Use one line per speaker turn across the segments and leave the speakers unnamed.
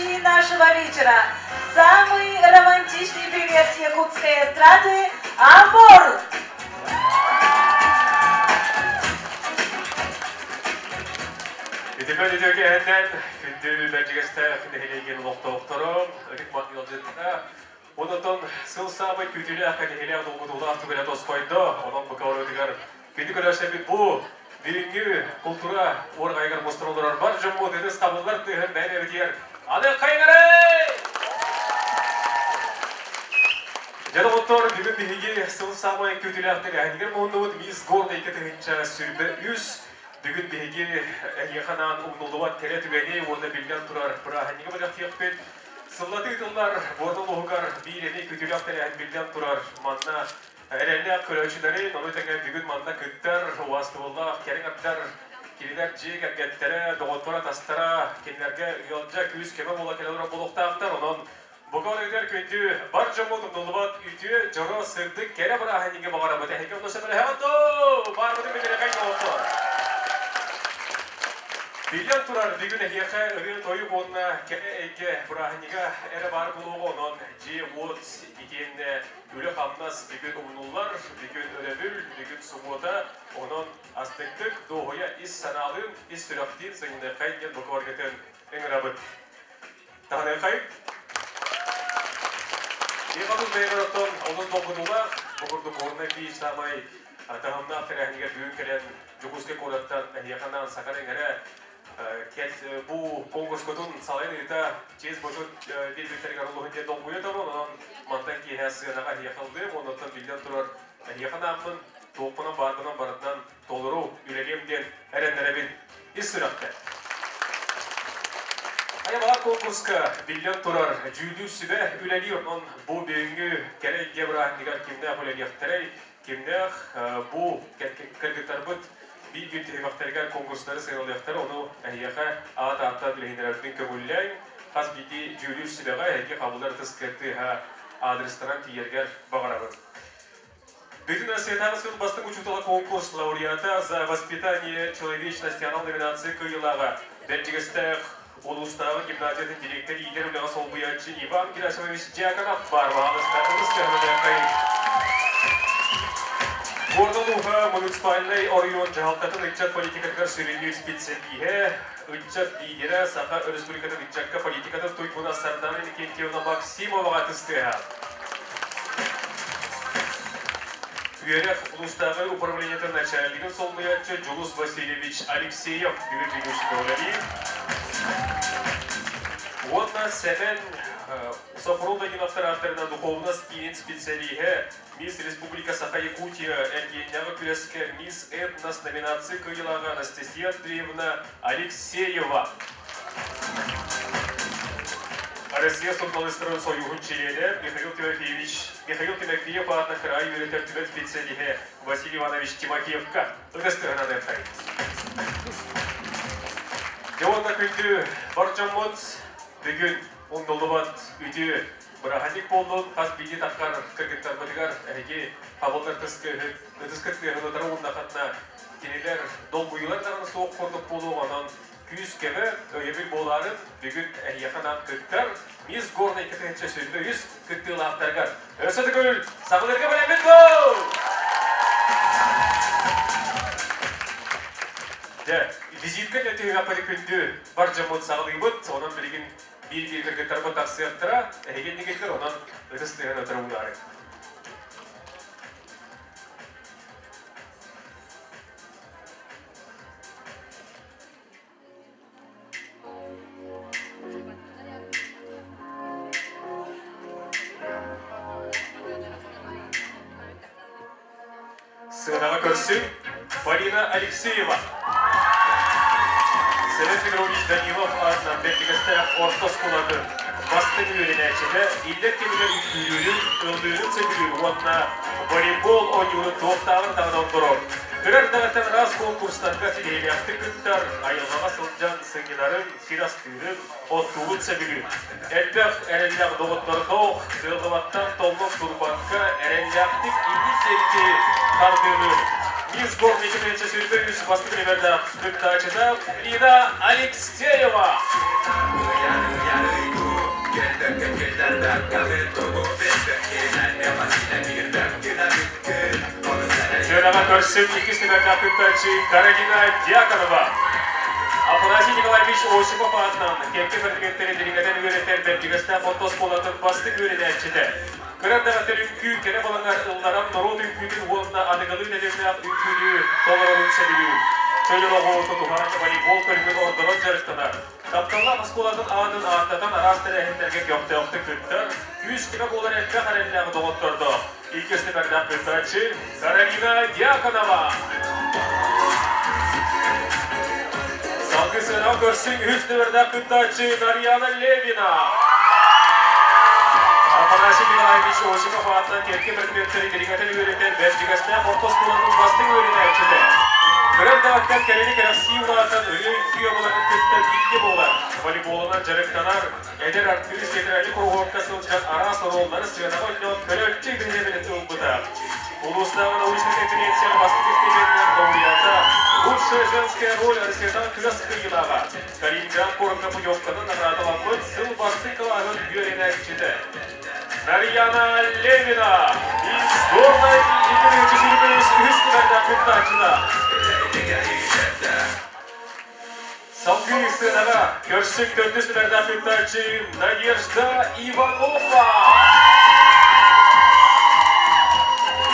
Ведущий нашего вечера, самый романтичный певец якутской эстрады Амор!
Үтүмэн үтүөкэ эһэннэн күндү Бэрдьигэстээх нэһилиэгин олохтоохторо, ытык ыалдьыттара, онон сыл саамай күүтүүлээх, кэтэһиилээх долгутуулаах түгэнэ тосхойдо. Онон бу коворотугар күндү көрөөччүлэрбит бу бүгүҥҥү култуура уорҕайыгар мустан олорор бар дьоммут ытыс хабыллар тыаһын бэйэ-бэйэбитигэр аны хайгырай! Дьэ доҕоттор, бүгүн биһиги сыл саамай күүтүүлээх тэрээһинигэр муһуннубут Мисс Горнай 2023. Бүгүн биһиги эһиэхэ анаан умнуллубат кэрэ түгэни уонна биллэн турар бырааһынньыгы бэлэхтиэхпит. Сыллатыы ыытыллар Горнай улууһугар биир эмиэ күүтүүлээх тэрээһин биллэн турар. Манна эрэллээх көрөөччүлэри, ону тэҥэ бүгүн манна кыттар убаастабыллаах кэриҥ аттар, кинилэр дьиэ кэргэттэрэ, доҕотторо-атастара кинилэргэ ыалдьа күүс-көмө буола кэлэ олорор буолуохтаахтар. Онон бука барыгытыгар күндү бар дьоммут умнуллубат үтүө, дьоро, сырдык, кэрэ бырааһынньыгы баҕарабыт. Эһиги онно сөбүлэһэҕит дуо? Баарбытын билиэхэҥ доҕоттор. Биллэн турар, бүгүн эһиэхэ ырыа-тойук уонна кэрэ эйгэ бырааһынньыга эрэ баар буолуоҕа, онон дьиэ-уот итиэннэ үлэ-хамнас бүгүн умнуллар, бүгүн өрөбүл, бүгүн субуота, онон астыктык, дуоһуйа ис санаалыын, ис сүрэхтиин сынньаныаххай диэн букваргытын ыҥырабыт. Таһыныаххай. Иван бэйэлэриттэн олус долгутуулаах, бу курдук Горнай биир саамай таһымнаах тэрээһинигэр бүгүн кэлэн Дьокуускай куораттан эһиэхэ анаан саха эҥэрэ бу конкурскутун салайан ыыта чиэс-бочуот биэрбиттэригэр олуһун диэн долгуйа турабын. Онон мантан киэһэ сыанаҕа эһиэхэ ыллыам, оннуттан биллэн турар эһиэхэ анааммын, туохпунан баарбынан барытынан толору үлэлиэм диэн эрэннэрэбин ис сүрэхтэн. Айабаа конкурска биллэн турар дьүүллүүр сүбэ үлэлиир, онон бу бүгүҥҥү кэрэ эйгэ бырааһынньыгар кимнээх үлэлиэхтэрэй, кимнээх бу кыргыттарбыт биир-биир түһүмэхтэригэр конкурстары сыаналыахтара, ону эһиэхэ аат-ааттаан билиһиннэрэрбин көҥүллээҥ. Хас биирдии дьүүллүүр сүбэҕэ эһиги хабыллар ытыс тыаһа аадырыстанан тиийэргэр баҕарабын. Бүтүн Россиятааҕы сыл бастыҥ учуутала конкурс лауреата «За воспитание человечности» анал номинация кыайыылааҕа Бэрдьигэстээх улуустааҕы гимназиятын директор иитэр үлэҕэ солбуйааччы Иван Герасимович Дьяконов баар баһаалыста ылыс көһөрөлөөххөй. Горнай улууһа муниципальнай оройуон дьаһалтатын ыччат политикатыгар сүрүннүүр специалиһэ, ыччат лидерэ, Саха Өрөспүүбүлүкэтин ыччакка политикатын туйгуна Сардана Викентьевна Максимоваҕа тыстыаһа. Үөрэх улуустааҕы управлениетын начальнигын солбуйааччы Дьулус Васильевич Алексеев бүгүн бүгүн үлэлиир. Уонна Сэмэн Сопрун Дагиновтар ааттарынан духовнас киинин специалиһэ Мисс Республика Саха-Якутия эргиэннээҕи күрэскэ Мисс Этнос номинация кыайыылааҕа Анастасия Андреевна Алексеева. Россия суруналыыстарын сойууһун чилиэнэ Михаил Тимофеевич Михаил Тимофеев аатынан кыраайы үөрэтэр түмэл специалиһэ Василий Иванович Тимофеевка ытыс тыаһынан ыыттай. Дьэ уонна күндү бар дьоммут бүгүн умнуллубат үтүө бырааһынньык буоллун, хас биирдии таххар кыргыттарбытыгар эһиги хабыллар ытыскыт тыаһын утары ууннахытына кинилэр долгуйуулар даҕаны суох курдук буолуох, онон күүс-көмө, өйөбүл буолаарын бүгүн эһиэхэ анаан кыттар Мисс Горнай 2023 кыттыылаахтарыгар өссө төгүл саҕалыырга бэлэммит буол! Дьэ, визитка түһүмэхпит күндү бар дьоммут саҕалыыбыт, онон билигин биир-биир кыргыттарбыт тахсыахтара, эһиги иннигитигэр онон ытыс тыаһын өтөрө уунаарыҥ. Сыанаҕа көрсүҥ Полина Алексеева. Семен Петрович Данилов аатынан Бэрдигэстээх орто оскуолатын бастыҥ үөрэнээччитэ иллэр кэмигэр үҥкүүлүүрүн, ыллыырын сөбүлүүр уонна волейбол оонньуурун туохтааҕар даҕаны ордорор. Кыра эрдэҕиттэн араас конкурстарга ситиһиилээхтик кыттар, айылҕаҕа сылдьан сынньанарын, сир астыырын, оттуурун сөбүлүүр. Элбэх эрэллээх доҕоттордоох, кыаллыбаттан толлон турбакка, эрэллээхтик инник диэки хардыылыыр. Мисс Горный 2023 бастакы нүмердээх кыттааччыта Лина Алексеева. Сыанаҕа көрсүм иккис нүмердээх кыттааччы Каролина Дьяконова. Афанасий Николаевич Осипов аатынан кэккэ предметтэри дириҥэтэн үөрэтэр Бэрдьигэстээх орто оскуолатын бастыҥ үөрэнээччитэ. Кыра эрдэҕиттэн үҥкүү кэрэ балаҥар ылларан норуот үҥкүүтүн уонна аныгылыы тэтимнээх үҥкүүнү толорорун сөбүлүүр. Чөл олоҕу тутуһан волейбол көрүҥүн ордорон дьарыктанар. Тапталлаах оскуолатын аатын ааттатан араас тэрээһиннэргэ көхтөөхтүк кыттар, күүс-көмө буолар элбэх эрэллээх доҕоттордоох. Иккис нүмердээх кыттааччы Каролина Дьяконова. Салгыы сыанаҕа көрсүҥ үһүс нүмердээх кыттааччы Нарьяна Левина. Афанасий Николаевич Осипов аатынан кэккэ предметтэри дириҥэтэн үөрэтэр Бэрдьигэстээх орто оскуолатын бастыҥ үөрэнээччитэ. Кыра эрдэҕиттэн кэрэни кэрэхсии улаатан ырыа үҥкүү абылаҥын кытта бииргэ буолар, волейболунан дьарыктанар, эдэр артыыс театральнай куруһуокка сылдьан араас оруоллары сыанаҕа ойноон көрөөччү биһирэбилин ылбыта. Улуустааҕы научнай конференцияҕа бастакы стипендиянан лауреата, лучшая женская роль Россиятааҕы күрэс кыайыылааҕа, Калининград куоракка путевканы наҕараадаламмыт сыл бастыҥ кылааһын үөрэнээччитэ. Нарьяна Левина из Горной 2023 үһүс күннэрдээх кыттааччыта. Салгыы сыанаҕа көрсүк төрдүс нүмердээх кыттааччы Надежда Иванова.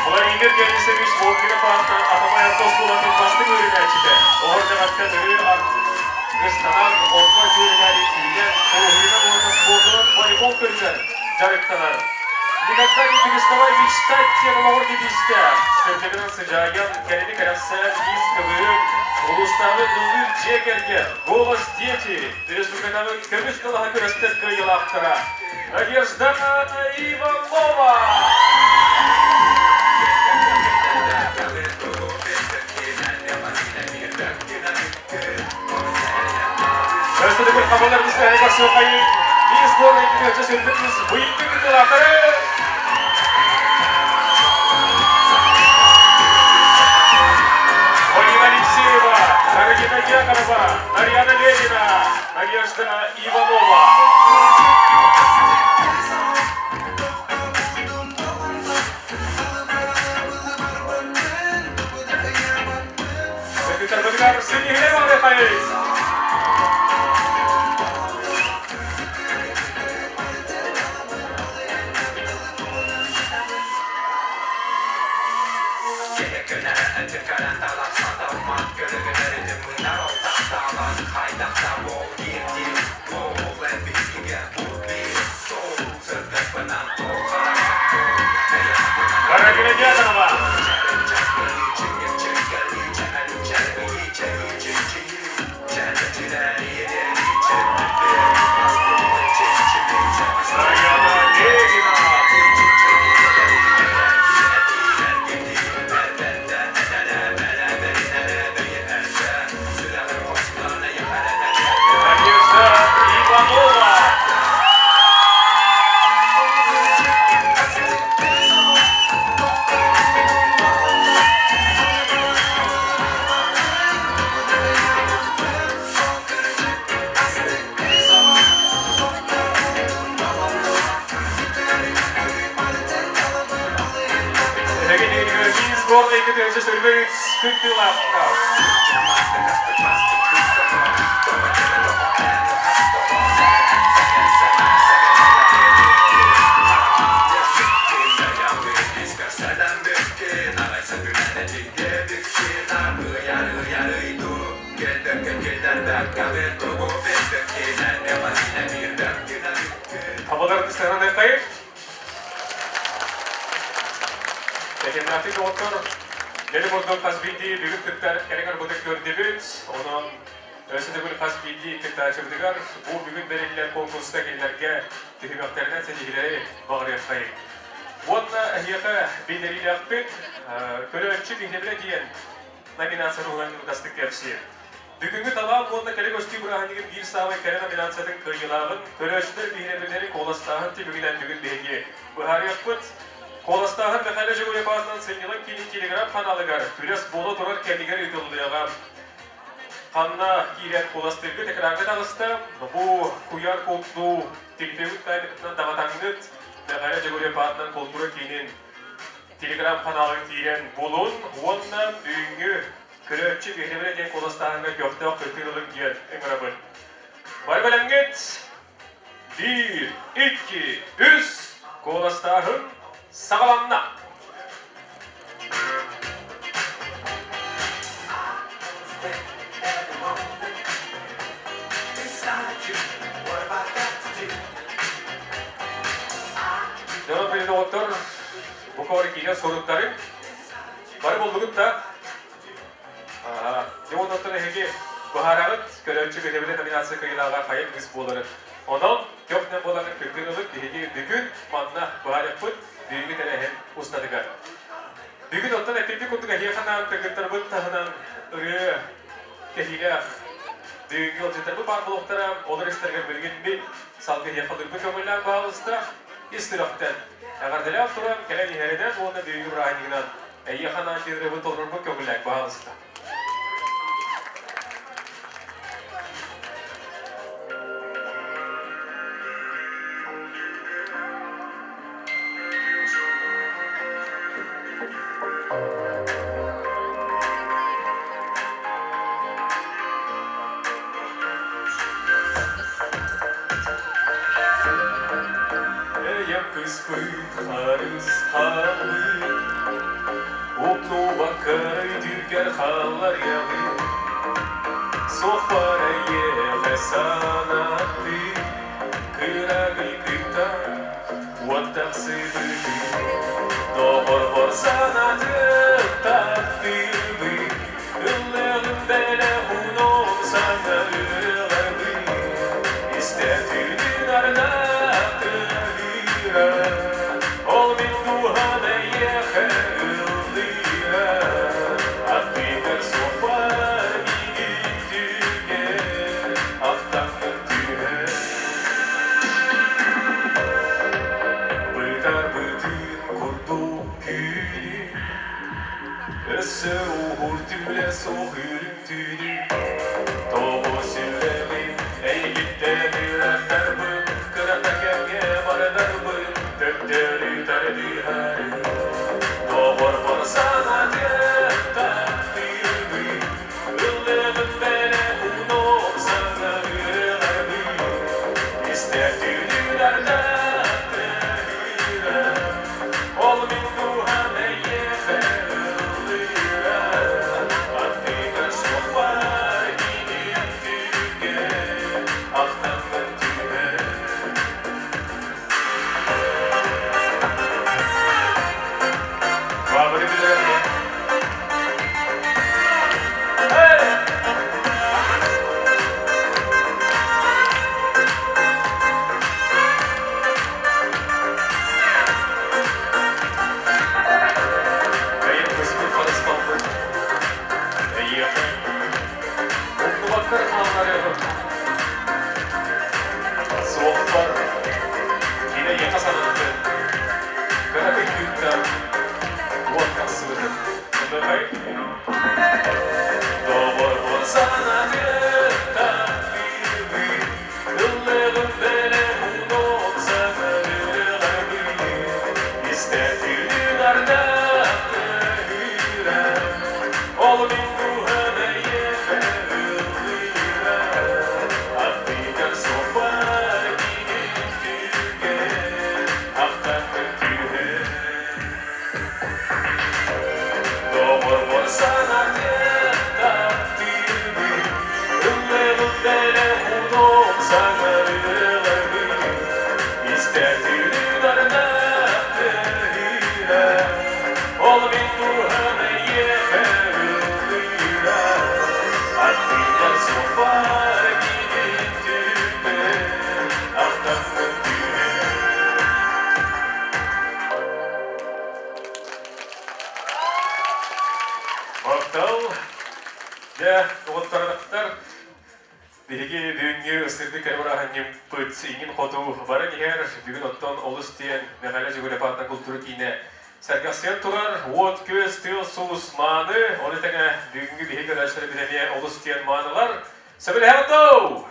Владимир Денисович Волгина паартан Атамай орто оскуолатын бастыҥ үөрэнээччитэ. Оһор дэҕэттэн ырыы аргыстанан, онно үөрэнээри күүнэн, уруһуйунан уонна спордунан волейбол көрүҥэр дьарыктанар. Никогда не переставай мечтать диэн олоҕор девизтээх, сырдыгынан сыдьаайан, кэрэни кэрэхсээн ис кылыым, улуустааҕы ыллыыр дьиэ кэргэн, Голос дети республикатааҕы көмүс кылаһа күрэстэр кыайыылаахтара Надежда Иванова! Өссө төгүл хабалар бистэһэ көрсүөххэйин Мисс Горнай 2023 быйылгы кыттыылаахтары! Полина Алексеева, Каролина Дьяконова, Нарьяна Левина, Надежда Иванова. Секретарбытыгар ситиһилэр барыахайын! Каролина Дьяконова. Нарьяна Левина. Надежда Иванова. Эһиги сборная 2023 кыттыылаахтар. Табалар сыһыанныахтайын. Тэтимнээхтик доҕоттор, Дели курдук хас биирдии бүгүн кыттар кэлин арбытын көрдүбүт. Онон өссө төгүл хас биирдии кыттааччыбытыгар бу бүгүн бэриллэр конкурска кинилэргэ түһүмэхтэринэн ситиһиилэри баҕарыаххайыҥ. Уонна эһиэхэ биллэриилээхпит көрөөччү биһирэбилэ диэн номинация туһунан кылгастык кэпсиир. Бүгүҥҥү талаан уонна кэрэ көстүү бырааһынньыгын биир саамай кэрэ номинациятын кыайыылааҕын көрөөччүлэр биһирэбиллэри куоластааһын түмүгүнэн бүгүн биһиги быһаарыахпыт. Куоластааһын Михаил Жигулев аатынан сынньалаҥ киинин телеграм-ханаалыгар күрэс буола турар кэмигэр ыытыллыаҕа. Ханна киирэн куоластыыргыт экраҥҥа таҕыста. Бу куйаар кодду Телефон тайнытынан даҕатаҥныт Мэхээлэ Дьөгүөрүөп аатынан култуура киинин телеграм-ханаалын киирэн булун уонна бүгүҥҥү көрөөччү биһирэбилэ диэн куоластааһыҥҥа көхтөөх кыттыы ылыҥ диэн ыҥырабын. Бары бэлэмҥит? Биир, икки, үс! Куоластааһын саҕаланна! Дьоно доҕоттор, бу куорат киирэр соруктарын бары буллугут да? Дьэ онтон эһиги быһаараҕыт, көрөөччү биһирэбилэ номинация кыайыылааҕа хайа кыыс буоларын. Онон көх-нэм буолан кыттыыны ылыт биһиги бүгүн манна быһаарыахпыт бүгүҥҥү тэрээһин устатыгар. Бүгүн оттон эппиппит курдук эһиэхэ анаан кыргыттарбыт таһынан ырыа кэһиилээх бүгүҥҥү ыалдьыттарбыт баар буолуохтара. Олор истэригэр билигин мин салгыы эһиэхэ ылырбыт көҥүллээх баһаалыста ис сүрэхтэн эҕэрдэлээх туран кэлэн иһэринэн уонна бүгүҥҥү бырааһынньыгынан эйиэхэ анаан диэн толорорбут көҥүллээх баһаалыста. Эйэм кыспыт харысхалы Умнубакка өйдүүргэр хаалларыаҕый Суохпар эйиэхэ санаттыы Кыракый кытта уот тахсыбытын Доҕорбор санатык таптыыбын Ыллыаҕым бэлэх уунуом саҥа ырыаларбын Истэ түүнүн ардаатыыра Ол мин дууһам эйиэхэ ыллыыра Аттыгар суохпар миигин түгэн Ахтаҥҥын түһэр Бытарбытын курдук күнү Өссө уһуур түлэ суох үрүҥ түүнү Тоҕо сүрэҕим эйигиттэн ыратарбын Кырата кэмҥэ бардарбын Төттөрү тардыһарым Доҕорбор санатыах таптыырбын Ыллыгын бэлэх уунуом саҥа ырыаларбын Истэ түүнүн ардахтыыра Ол мин дууһам эйиэхэ ыллыыра Аттыгар суохпар иҥин түгэ Ахтаммын түһэр Баабыры билэрэ Hey! Бэйэм көспүт харысхалбын эйиэхэ умнубаккар хаалларыаҕым. Суохпар кини эйиэхэ санаттын, кыракый кыыттан уот тахсыбытын. Оннохой Доҕорбор санатыттан тыыбын, Ыллыгым бэлэх уунуом саҥарыаҕабын, Истэ түүнүн ардахтыыра, Ол мин дууһам эйиэхэ ыллыыра, Аттыгар суохпар миигин түгэн, Ахтаҥҥын түһэр. Доҕорбор санатыах таптыыбын, Ыллыгым бэлэх уунуом саҥарыаҕабын, Истэ түүнүн ардахтыыра, Ол мин дууһам эйиэхэ ыллыыра, Аттыгар суохпар миигин түгэн, Ахтаҥҥын түһэр. Махтал. Дьэ, доҕоттордохтор, биһиги бүгүҥҥү сырдык кэрэ иҥин хоту баран иһэр. Бүгүн оттон олус диэн Мэхээлэ Дьөгүрэп аатынан култуура киинэ сэргэхсийэн турар. Уот-күөс, тыал-суус мааны. Ону тэҥэ бүгүҥҥү биһиги көрөөччүлэрбит эмиэ олус диэн маанылар. Сөбүлэһэҕит доо?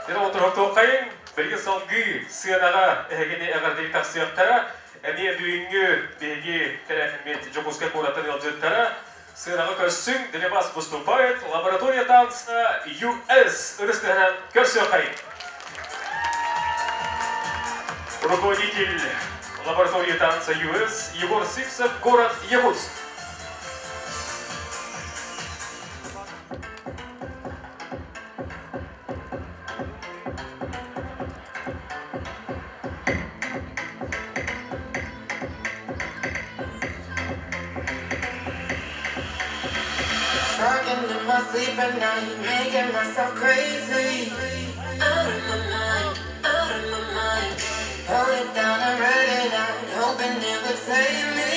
Дьэ, доҕоттор, туоххайыҥ? Билигин салгыы сыанаҕа эһигини эҕэрдэлии тахсыахтара. Эмиэ бүгүҥҥү биһиги тэрээһиммит Дьокуускай куораттан ыалдьыттара сыанаҕа көрсүҥ. Для вас выступает лаборатория танца ЮС ырыстыһынан көрсүөххэйиҥ. Руководитель лаборатории танца ЮС Егор Сивцев, город Якутск.
Talking in my sleep at night, making myself crazy. Out of my mind, out of my mind. Hold it down and read it out, hoping it would save me.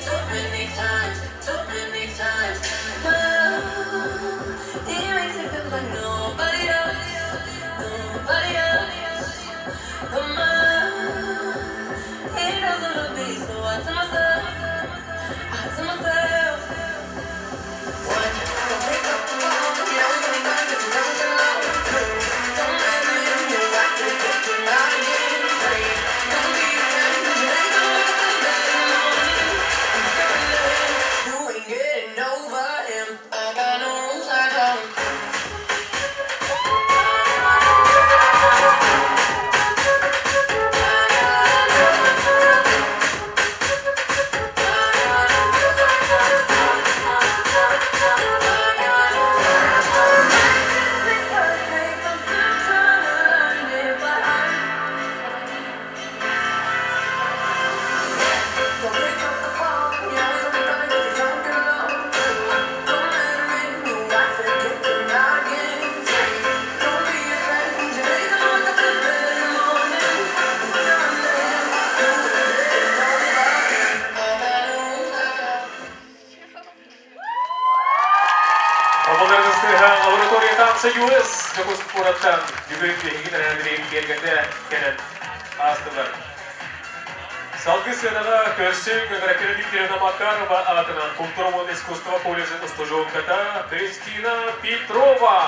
Too many times, too many times. Oh, he makes it feel like nobody else, nobody else. But my, he doesn't love me, so I tell myself, I tell myself. One, don't pick up the phone. You know it's only gonna get you drunk and alone. Two, don't let him in. You got to get him out again. Three, don't be afraid, 'cause you ain't gonna wake up in bed in the morning. You ain't getting over him. I got no rules, I got him. Perfect, I'm still trying to learn it, but I Don't pick up the phone. You know he's only gonna get you drunk and alone. Two, don't let him in. You got to get him out again. Three, don't be afraid. You ain't gonna wake up in bed in the morning. Don't let him. You ain't getting over him. I got no rules, I got.
Табаларыңызды лаборатория танца ЮС Дьокуускай куораттан бүгүн биһиги тэрээһиммитин киэргэтэ кэлэн аастылар. Салгыы сыанаҕа көрсүҥ Аграфена Викторовна Макарова аатынан культура уонна искусство колледжын устудьуонката Кристина Петрова.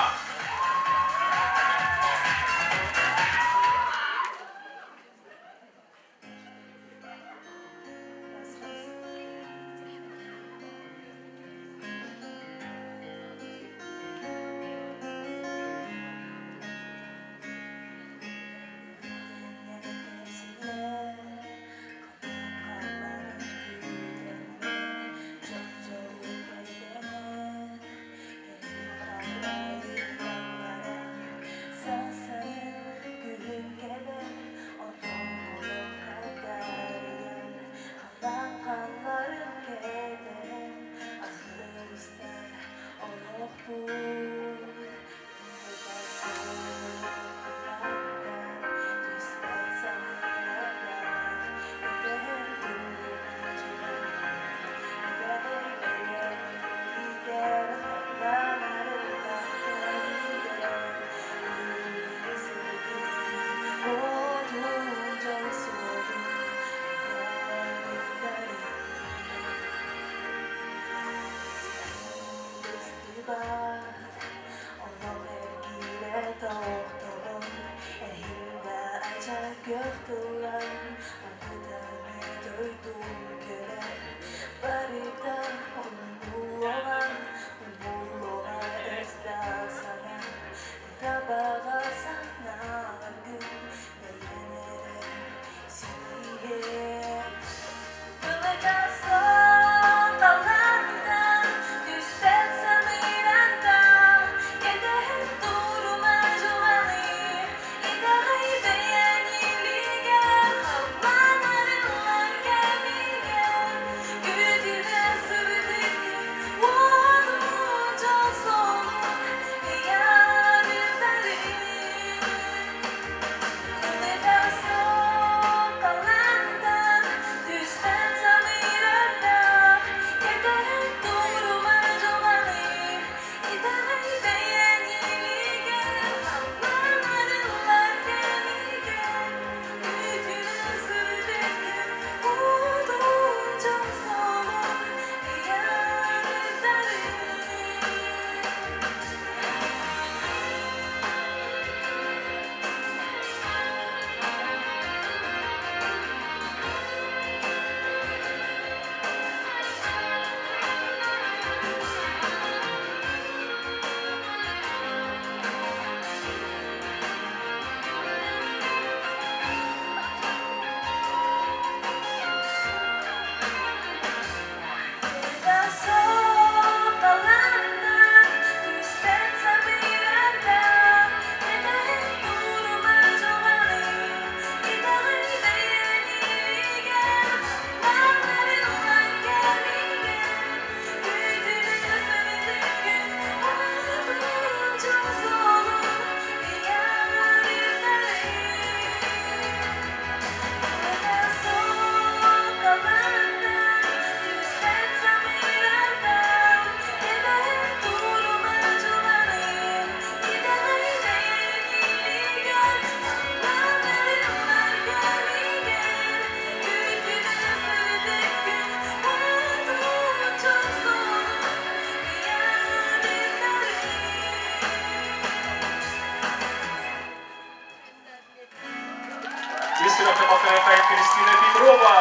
Ис сүрэхтэн махтаныаххайын Кристина Петрова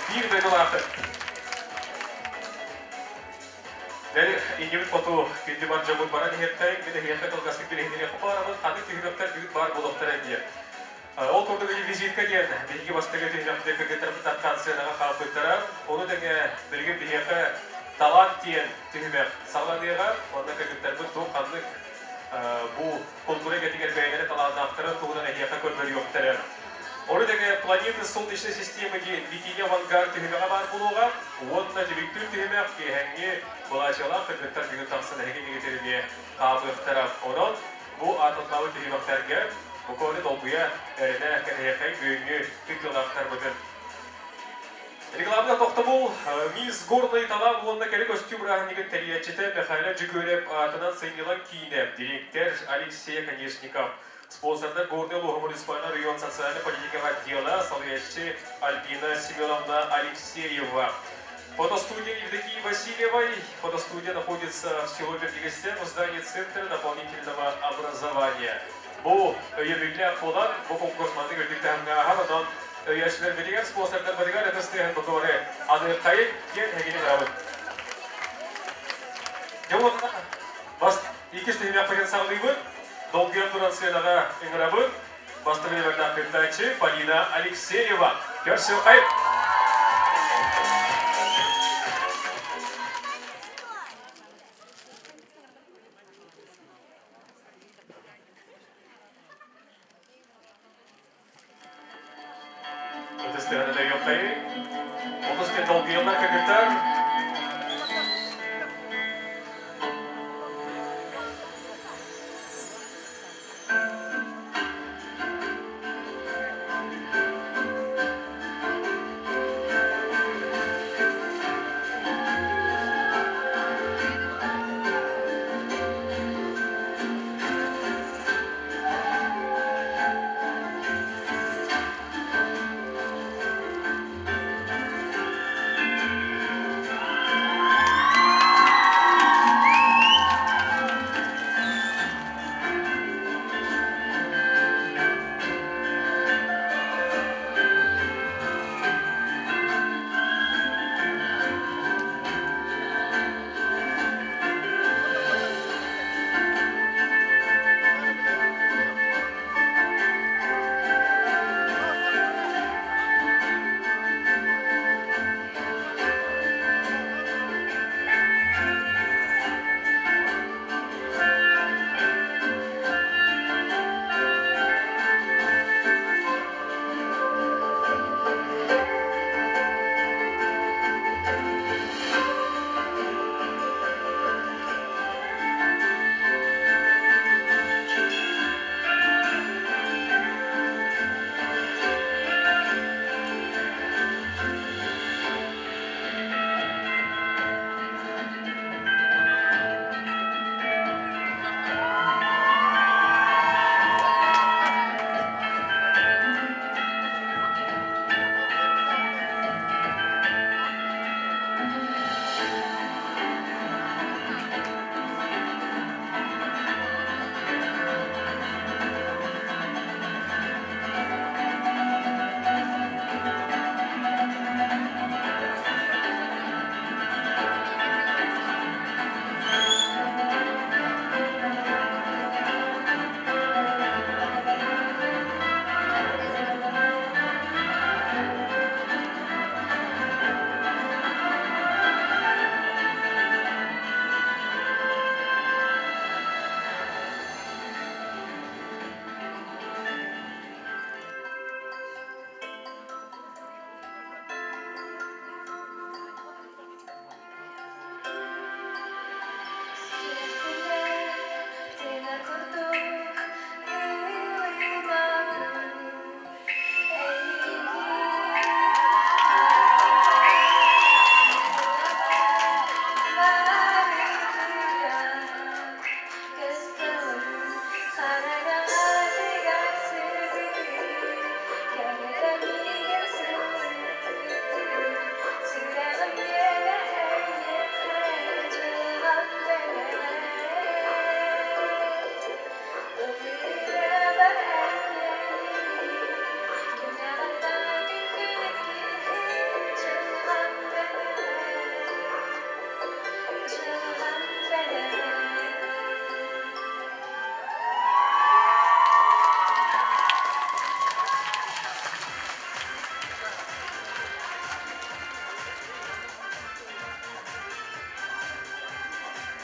биир дойдулаахтар. Бэл, иннибит хоту күндү бар дьоммут баран иһэртэй, мин эһиэхэ кылгастык билиһиннэриэххэ баарабын, ханнык түһүмэхтэр бүгүн баар буолуохтара диэн. Ол курдук визитка диэн биһиги бастакы түһүмэхтэр кыргыттарбыт таххан сыанаҕа хаалбыттара. Ону тэҥэ билигин биһиэхэ талант диэн түһүмэх саҕаланыаҕа. Онно кыргыттарбыт туох ханнык бу култуура эйгэтигэр бэйэлэрэ талааннаахтарын туһунан эһиэхэ көрдөрүөхтэрэ. Ону тэҥэ Планеты Солнечной системы диэн Бикини авангард түһүмэҕэ баар буолуоҕа уонна түмүктүүр түһүмэх киэһэҥҥи былаачыалаах кыргыттар бүгүн тахсан эһиги иннигитин эмиэ хаамыахтара. Онон бу аатыллаабыт түһүмэхтэргэ буквально долгуйа эрэнэ кэтэһиэххэй бүгүҥҥү кыттыылаахтарбытын. Рекламный тохтобул Мисс Горный талаан уонна кэрэ көстүү бырааһынньыгын тэрийээччитэ Михаил Дьөгүөрэп аатынан сынньалаҥ киинэ, дириэктэр Алексей Оконешников, спонсордар Горный улууһа муниципальный район социальной политикаҕа отдела, салайааччы Альбина Семеновна Алексеева. Фотостудия Евдокии Васильевой. Фотостудия находится в село Бергегестен в здании Центра дополнительного образования. Бу өйөбүллээх буолан, бу конкурс маннык үрдүк таһымҥа ааһар, онон өйөөччүлэрбитигэр, спонсордарбытыгар ытыс тыаһын букубары аныаххайын диэн эһигини ыҥырабыт. Дьэ уонна бас иккис түһүмэхпитин саҕалыыбыт. Долгуйан туран сыанаҕа ыҥырабыт. Бастакы нүөмэрдээх кыттааччы Полина Алексеева. Көрсүөххэй! Ытыстыһаны дөйүөххэйи. Олус да долгуйаллар кыргыттар.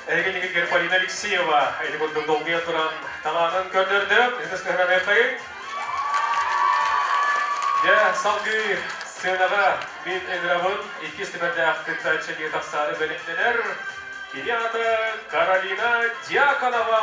Эһигинигитигэр Полина Алексеева ити курдук долгуйа туран талаанын көрдөрдө. Ытыс тыһынан Дьэ, салгыы сценаҕа мин ыҥырабын иккис түмэрдээх кыттааччы дии тахсаары бэлэмнэнэр. Кини аата Каролина Дьяконова!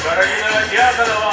Каролина Дьяконова!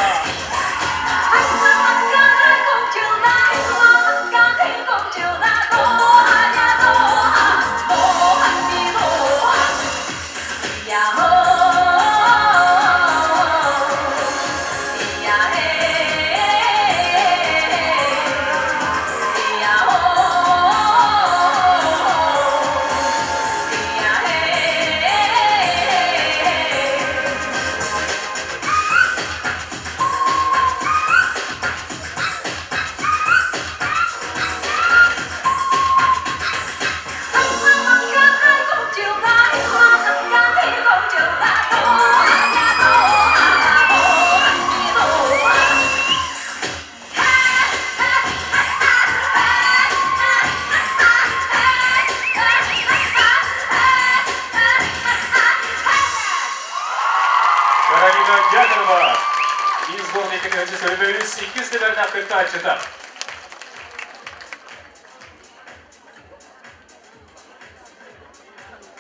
Каролина Дьяконова из сборной Кытыгачы иккис номердаах кыттааччыта.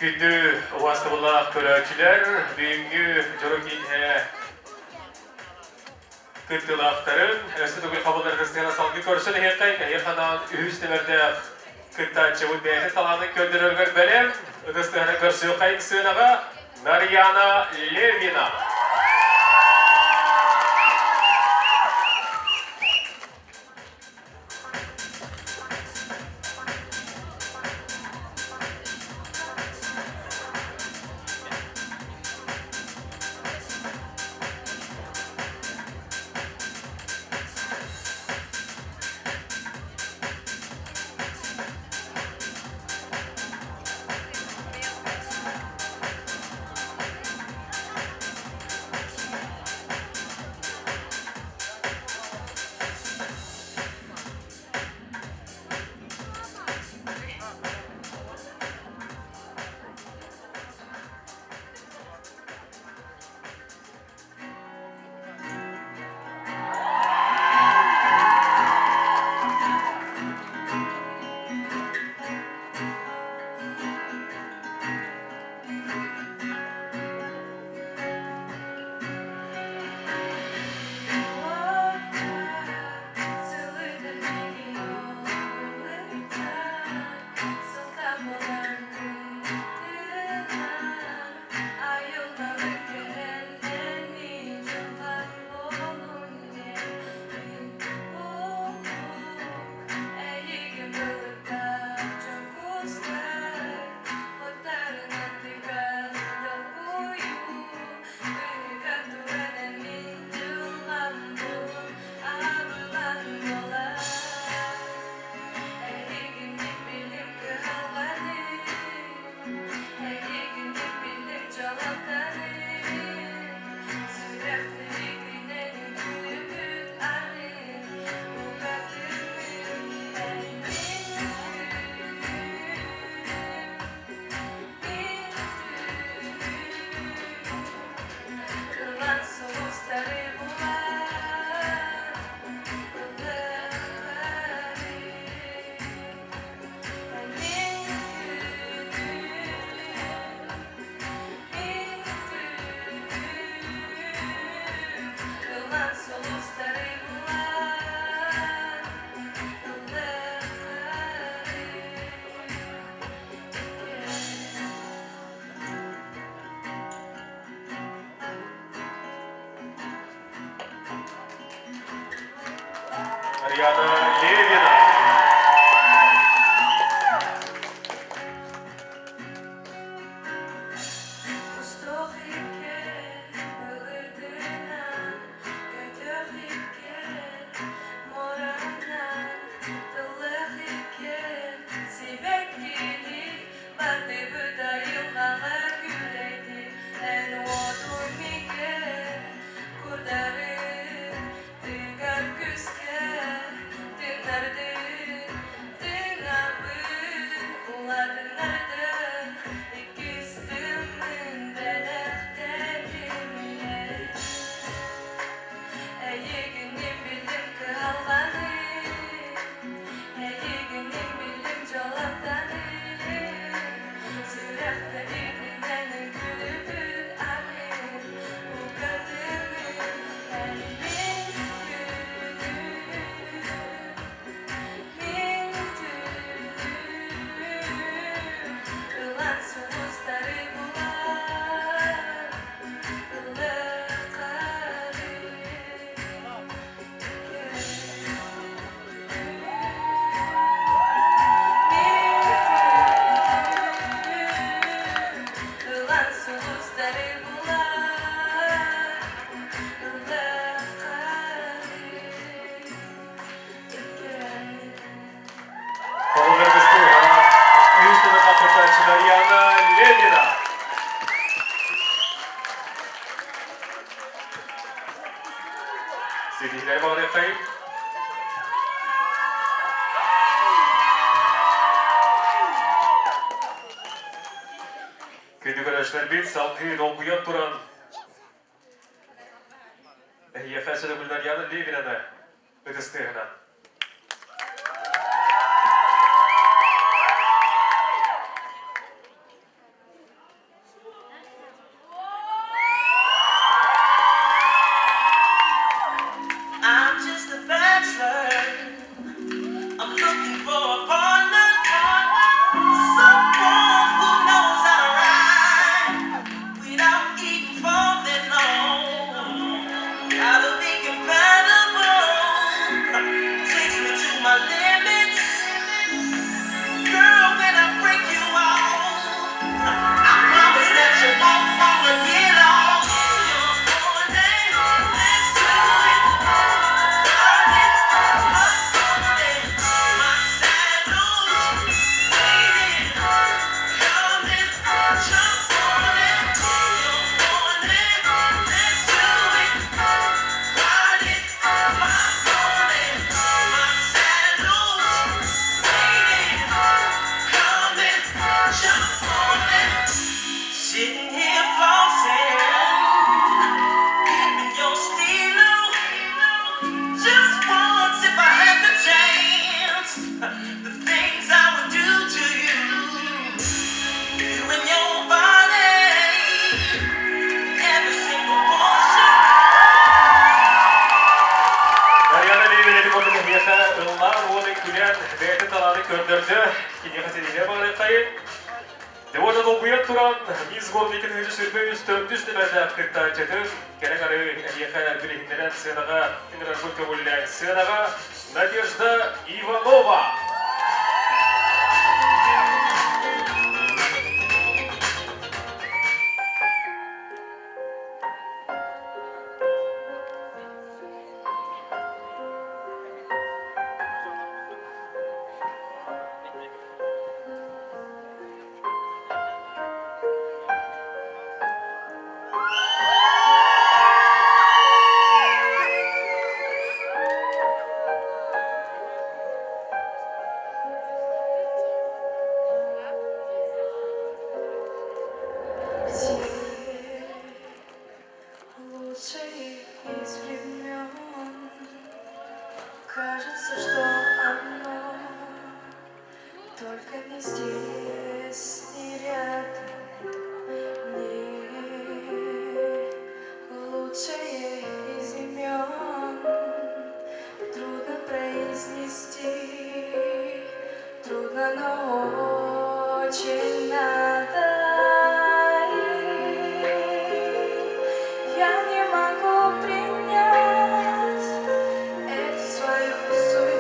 Күндү убаастабыллаах көрөөччүлэр, бүгүҥҥү дьоро киэһэ кыттыылаахтарын өссө төгүл хабылларгыстыына салгыы көрсөн иһиэххэй, эһиэхэ анаан үһүс нүмердээх кыттааччыбыт бэйэтин талаанын көрдөрөргөр бэлэм, ытыс тыаһынан көрсүөххэйин сыанаҕа Нарьяна Левина. Нарьяна Левина. Ситиһиилэри баҕарыаххайын. Күндү көрөөччүлэрбит салгыы долгуйан туран эһиэхэ сөдөгүл Нарьяна Левинаны ытыстыаһынан.
I'm just a bachelor. I'm looking for a partner. Someone who knows how to ride without even falling on. Gotta be compatible. Takes me to my limits. Girl, when I break you off, I promise that you won't wanna get off. You're horny, let's do it. My saddle's waiting. Come and jump on it. You're horny, let's do it. Ride it, my pony. My saddle's waiting. Come and jump on it. Sitting here flossing, keeping your stilo. Just once, if I had the chance, the things I would do to you, you and your body, every single portion.
Нарьяна Левина курдук эһиэхэ ыллаан уонна күлэн бэйэтин талаанын көрдөрдө. Киниэхэ ситиһиилэри баҕарыаххайын. Девода долгуйан туран Мисс Город 2023 төрдүс нүөмэрдээх кыттааччытын кэлэн ары эһиэхэ билиһиннэрэн сыанаҕа ыҥырарбын көҥүллээн сыанаҕа Надежда Иванова.
Все лучшие из времен. Кажется, что оно только не здесь, не рядом, не лучшее из имен. Трудно произнести, трудно, но очень надо. И я не могу принять эту свою судьбу.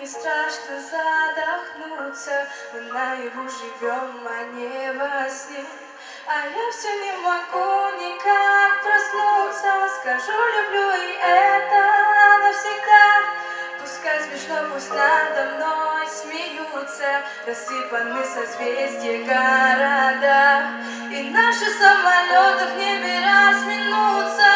страшно задохнуться. Мы наяву живем, а не во сне. А я все не могу никак проснуться. Скажу, люблю, и это навсегда. Пускай смешно, пусть надо мной смеются. Рассыпаны созвездия города, и наши самолеты в небе разминутся.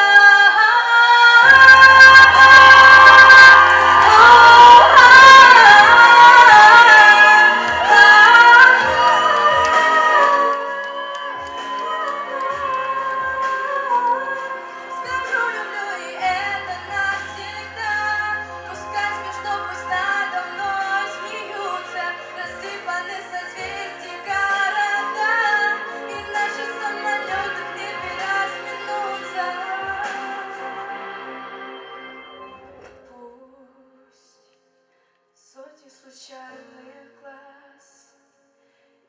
Скажу, люблю, и это навсегда. Пускай смешно, пусть надо мной смеются. Рассыпаны созвездия города, и наши самолеты в небе разминутся. Пусть сотни случайных глаз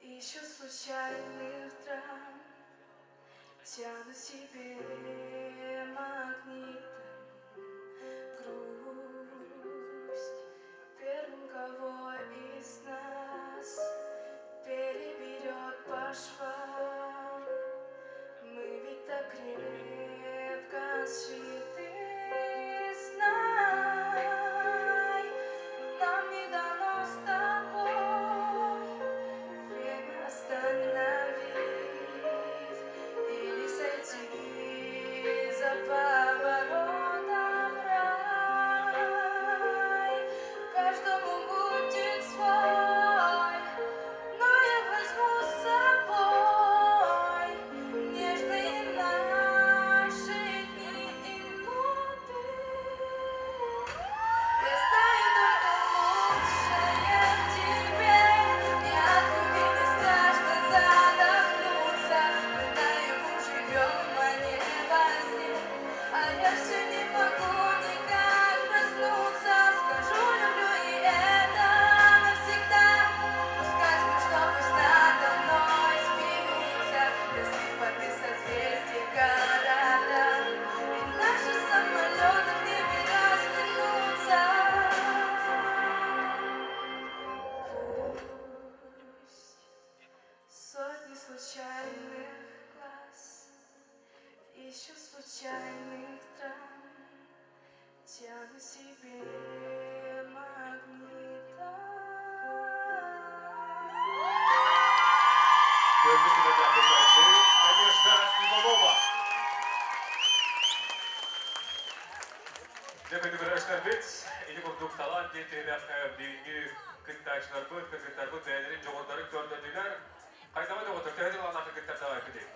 ищут случайных драм, тянут себе магнитом грусть. Первым, кого из нас переберет по швам, мы ведь так крепко сшиты, знай, нам не дано с тобой время остановить или сойти за поворотом рай. Каждому будет свой, но я возьму с собой нежные наши дни и ноты. Я знаю только лучшее в тебе, и от любви не страшно задохнуться. Мы наяву живем, а не во сне, а я все не могу никак проснуться. Скажу, люблю, и это навсегда. Пускай смешно, пусть надо мной смеются. Рассыпаны созвездия города, и наши самолеты в небе разминутся. Пусть сотни случайных глаз ищут случайных драм, тянут себе магнитом.
Төрдүс түмэрдээх Надежда Иванова. Дьэ, күндү көрөөччүлэрбит, ити курдук талант диэн түһүмэххэ бүгүҥҥү кыттааччыларбыт, кыргыттарбыт бэйэлэрин дьоҕурдарын көрдөрдүлэр. Хайдаҕый доҕоттор, төһө талааннаах кыргыттар даҕайбытый?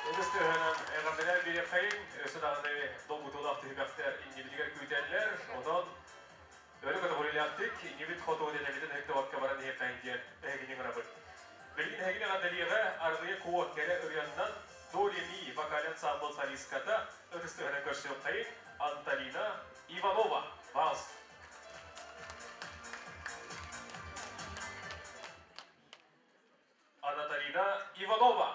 Ытыс тыаһынан эҕэрдэлээн биэриэххэйиҥ, өссө даҕаны долгутуулаах түһүмэхтэр иннибитигэр күүтэллэр. Онон өрө көтөҕүлүүлээхтик иннибит хоту дэлэбитин ыһыктыбакка баран иһиэххэйиҥ диэн эһигини ыҥырабыт. Билигин эһигини эҕэрдэлиэҕэ Арылыйа Куо кэрэ ырыаннан До-ре-ми вокальный ансамбл солистката ытыс тыаһынан көрсүөххэйиҥ Антонина Иванова. Пожалуйста. Анатолина Иванова.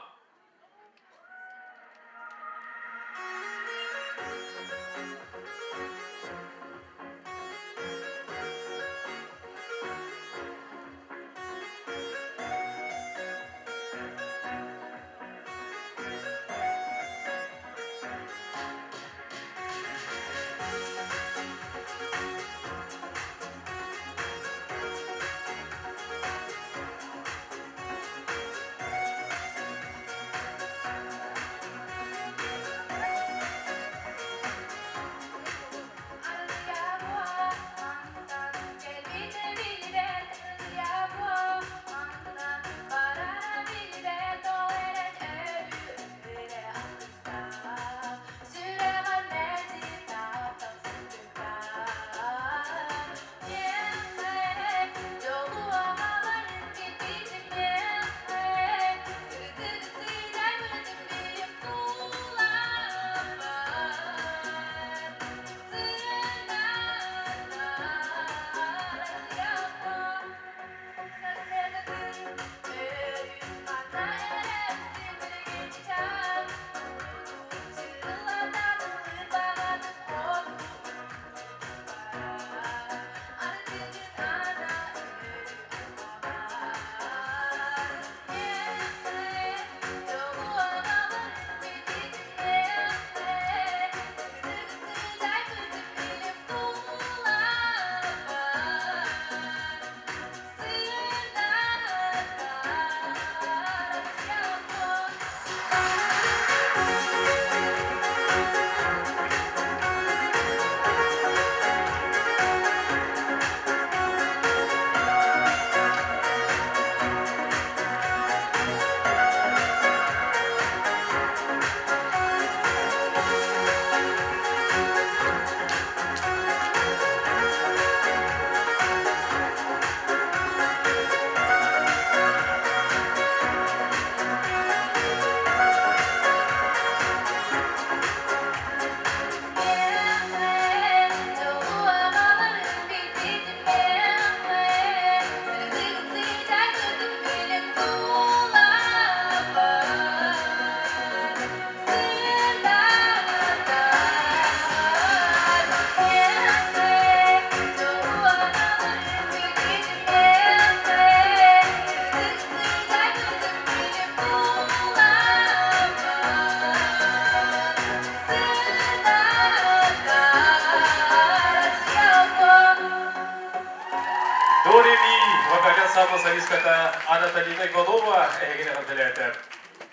ансамбл солистката Анатолина Иванова эһигини эҕэрдэлээтэ.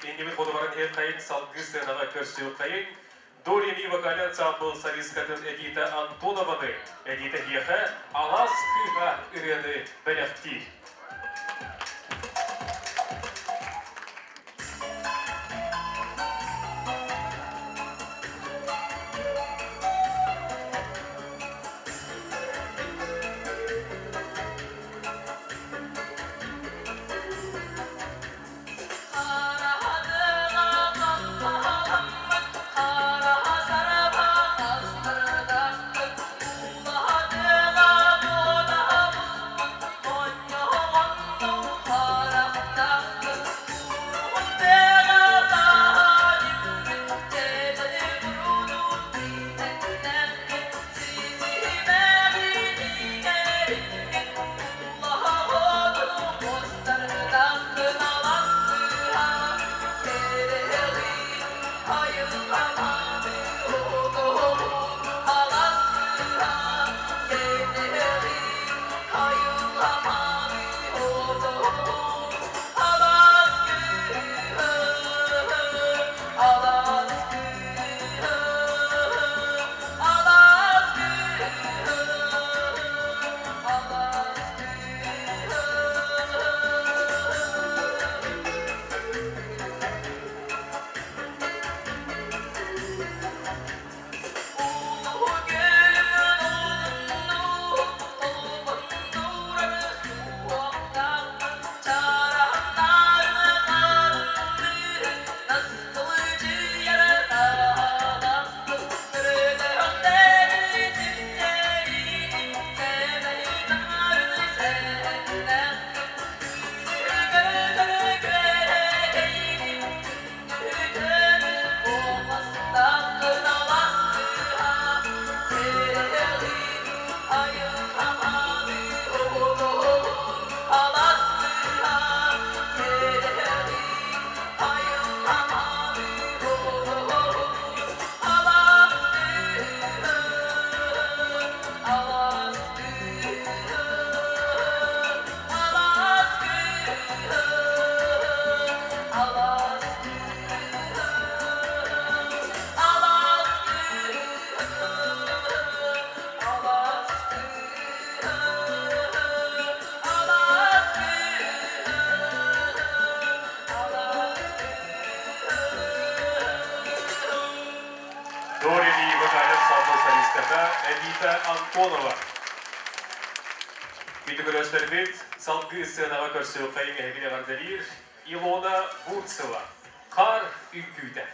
Иннибит хоту баран иһэр хайын салгыы сценаҕа көрсүөххэйин. До-ре-ми вокальный ансамбл солисткатын Эдита Антонованы, Эдита эһиэхэ Алаас кыыһа ырыаны бэлэхтиир. До-ре-ми вокальный ансамбл солистката Эвита Антонова. Күндү көрөөччүлэрбит салгыы сценаҕа көрсүөххэйиҥ эһигини эҕэрдэлиир Илона Бурцева. Хаар үҥкүүтэ.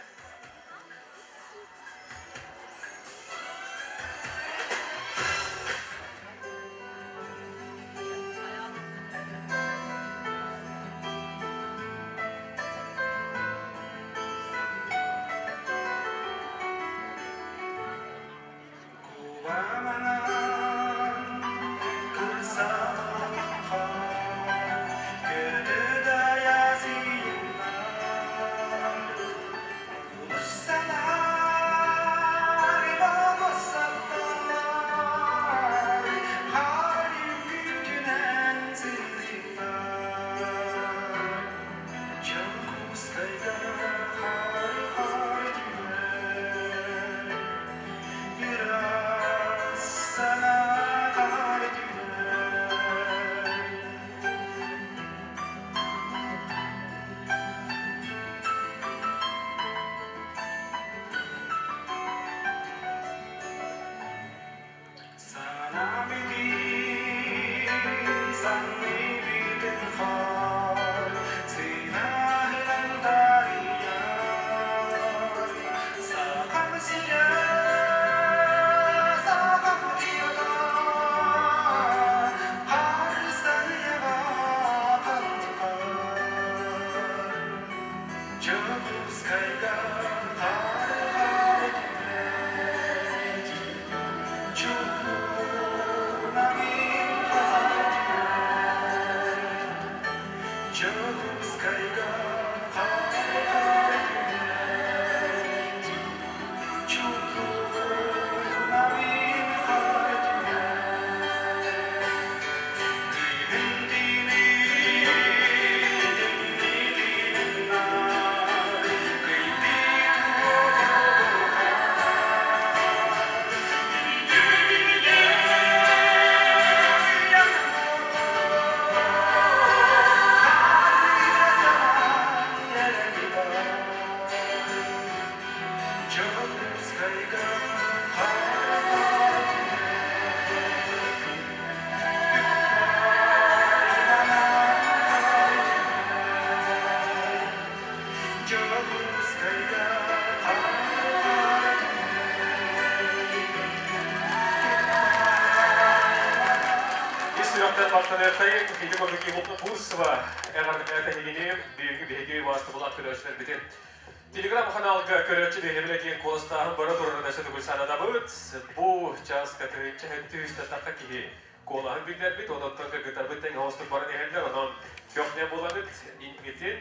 сүрэхтэн махтаныахтайын, ити курдук Иволга Бурцева эҕэрдэлээтэ эһигини, бүгүҥҥү биһиги убаастабылаах көрөөччүлэрбитин. Телеграм-ханаалга көрөөччү биһирэбилэ диэн куоластааһын бара турарын өссө төгүл санатабыт. Бу чааска тыһыынча үстэн тахха киһи куолаһын биллэрбит, онон кыргыттарбыт тэҥ оҕустук баран иһэллэр, онон көхнө буолабыт, инникитин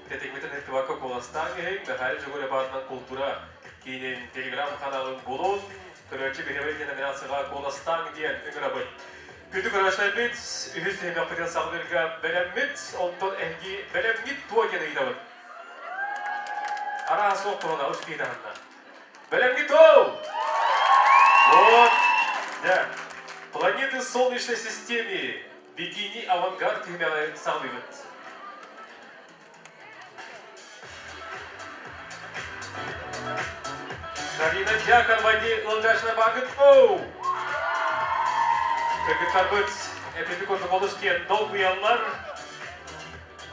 тэтиммитин ыһыктыбакка куоластаан иһиҥ. Михаил Жигулев аатынан култуура киинин телеграм-ханаалын булун, көрөөччү биһирэбил диэн номинацияҕа куоластааҥ диэн ыҥырабыт. Күндү көрөөччүлэрбит, үһүс түһүмэхпитин саҕалыырга бэлэммит, онтон эһиги бэлэмҥит туо диэн ыйытабыт. Араас суох туһана ус киһи таһынна. Бэлэмҥит туо! Вот, да. Планеты Солнечной системы бикини авангард түһүмэҕи саҕалыыбыт. Карина Дьяконова ыалдьааччына бааргыт оу! Кыргыттарбыт эпипи курдук олус диэн долгуйаллар.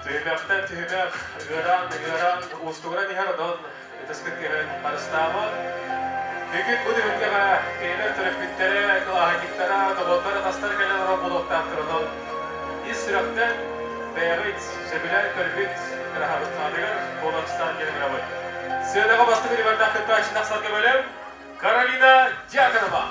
Түһүмэхтэн түһүмэх ыараан ыараан уустугуран иһэр, онон ытыскыт түһэн харыстаабат. Бүгүн бу түһүлгэҕэ кинилэр төрөппүттэрэ, кылааһынньыктара, доҕоттор, атастар кэлэн олорор буолуохтаахтар, онон ис сүрэхтэн бэйэҕит сөбүлээн көрбүт кыраһабыт буоларыстаан диэн ыҥырабыт. Сыанаҕа бастакы нүмердаах кыттааччы тахсарга бэлэм Каролина Дьяконова.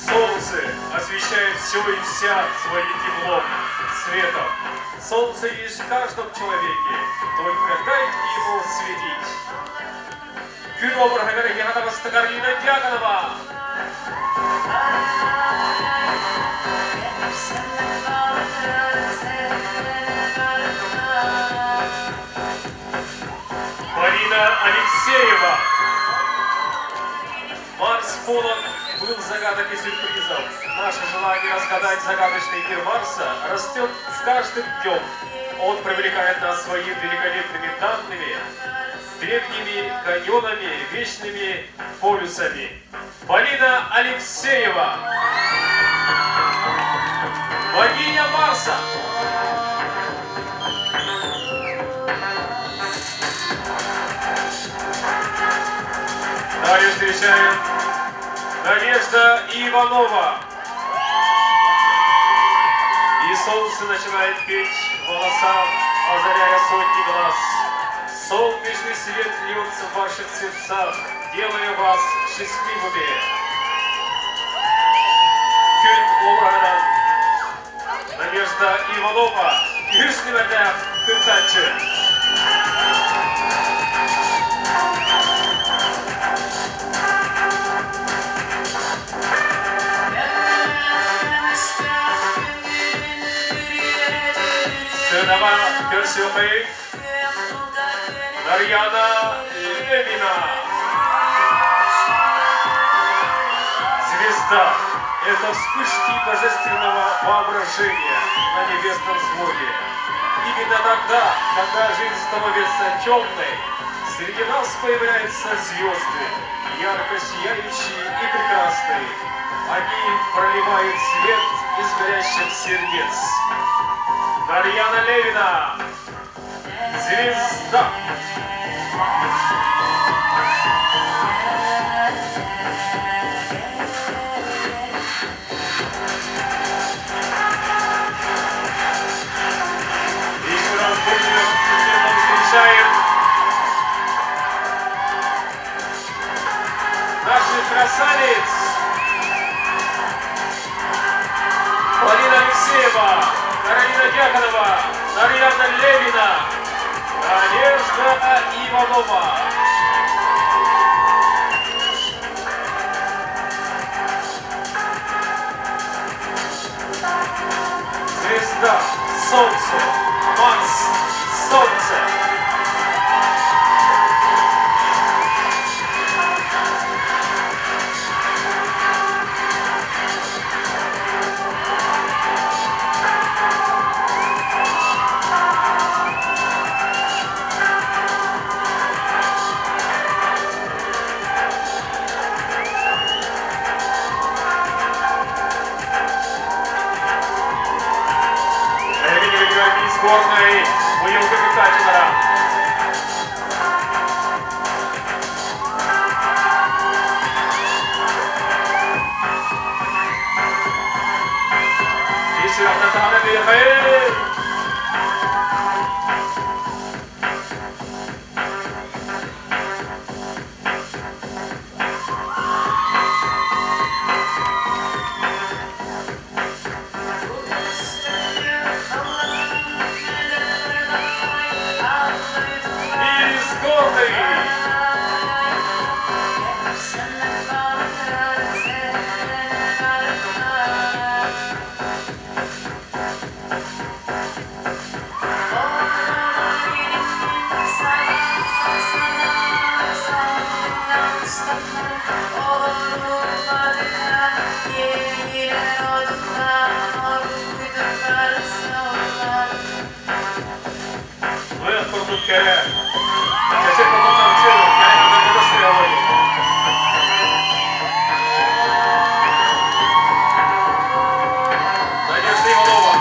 Солнце освещает все и вся своим теплом, светом. Солнце есть в каждом человеке, только дайте ему светить. Күн обраһыгар эһиэхэ таҕыста Каролина Дьяконова. Марина Алексеева. Марс полон был загадок и сюрпризов. Наше желание разгадать загадочный мир Марса растет с каждым днем. Он привлекает нас своими великолепными данными, древними каньонами, вечными полюсами. Полина Алексеева. Богиня Марса. Далее встречаем Надежда Иванова. И солнце начинает петь в волосах, озаряя сотни глаз. Солнечный свет льется в ваших сердцах, делая вас счастливыми. Күн обраһынан Надежда Иванова, үһүс нүөмэрдээх кыттааччы. Сыанаҕа көрсүөххэйиҥ Нарьяна Левина. Звезда – это вспышки божественного воображения на небесном своде. Именно тогда, когда жизнь становится темной, среди нас появляются звезды, ярко сияющие и прекрасные. Они проливают свет из горящих сердец. Нарьяна Левина. Звезда. Еще раз бурным встречаем наших красавиц. Полина Алексеева, Каролина Дьяконова, Нарьяна Левина, Надежда Иванова. Звезда, солнце, Марс, солнце. Эһиги Горный! Лыах курдук кэрэ. Чэчир курдук намчы, кэрэ курдук сыалый. Надежда Иванова.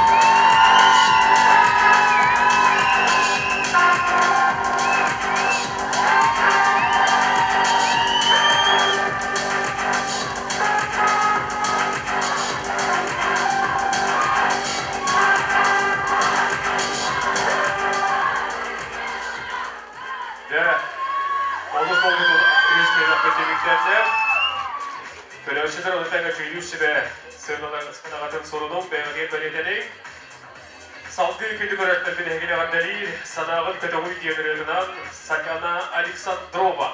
Дьэ, олус долгутун үһүс түһүмэххэ түмүктэннэ. Көрөөччүлэр ону тэҥэ дьүүллүүр сүбэ сыанаҕытын сурунуҥ, бэйэҕитигэр бэлиэтэниҥ. Салгыы күндү көрөөччүлэрбит эһигини эҕэрдэлиир, санааҕын көтөҕүй диэн ырыатынан Сакана Александрова.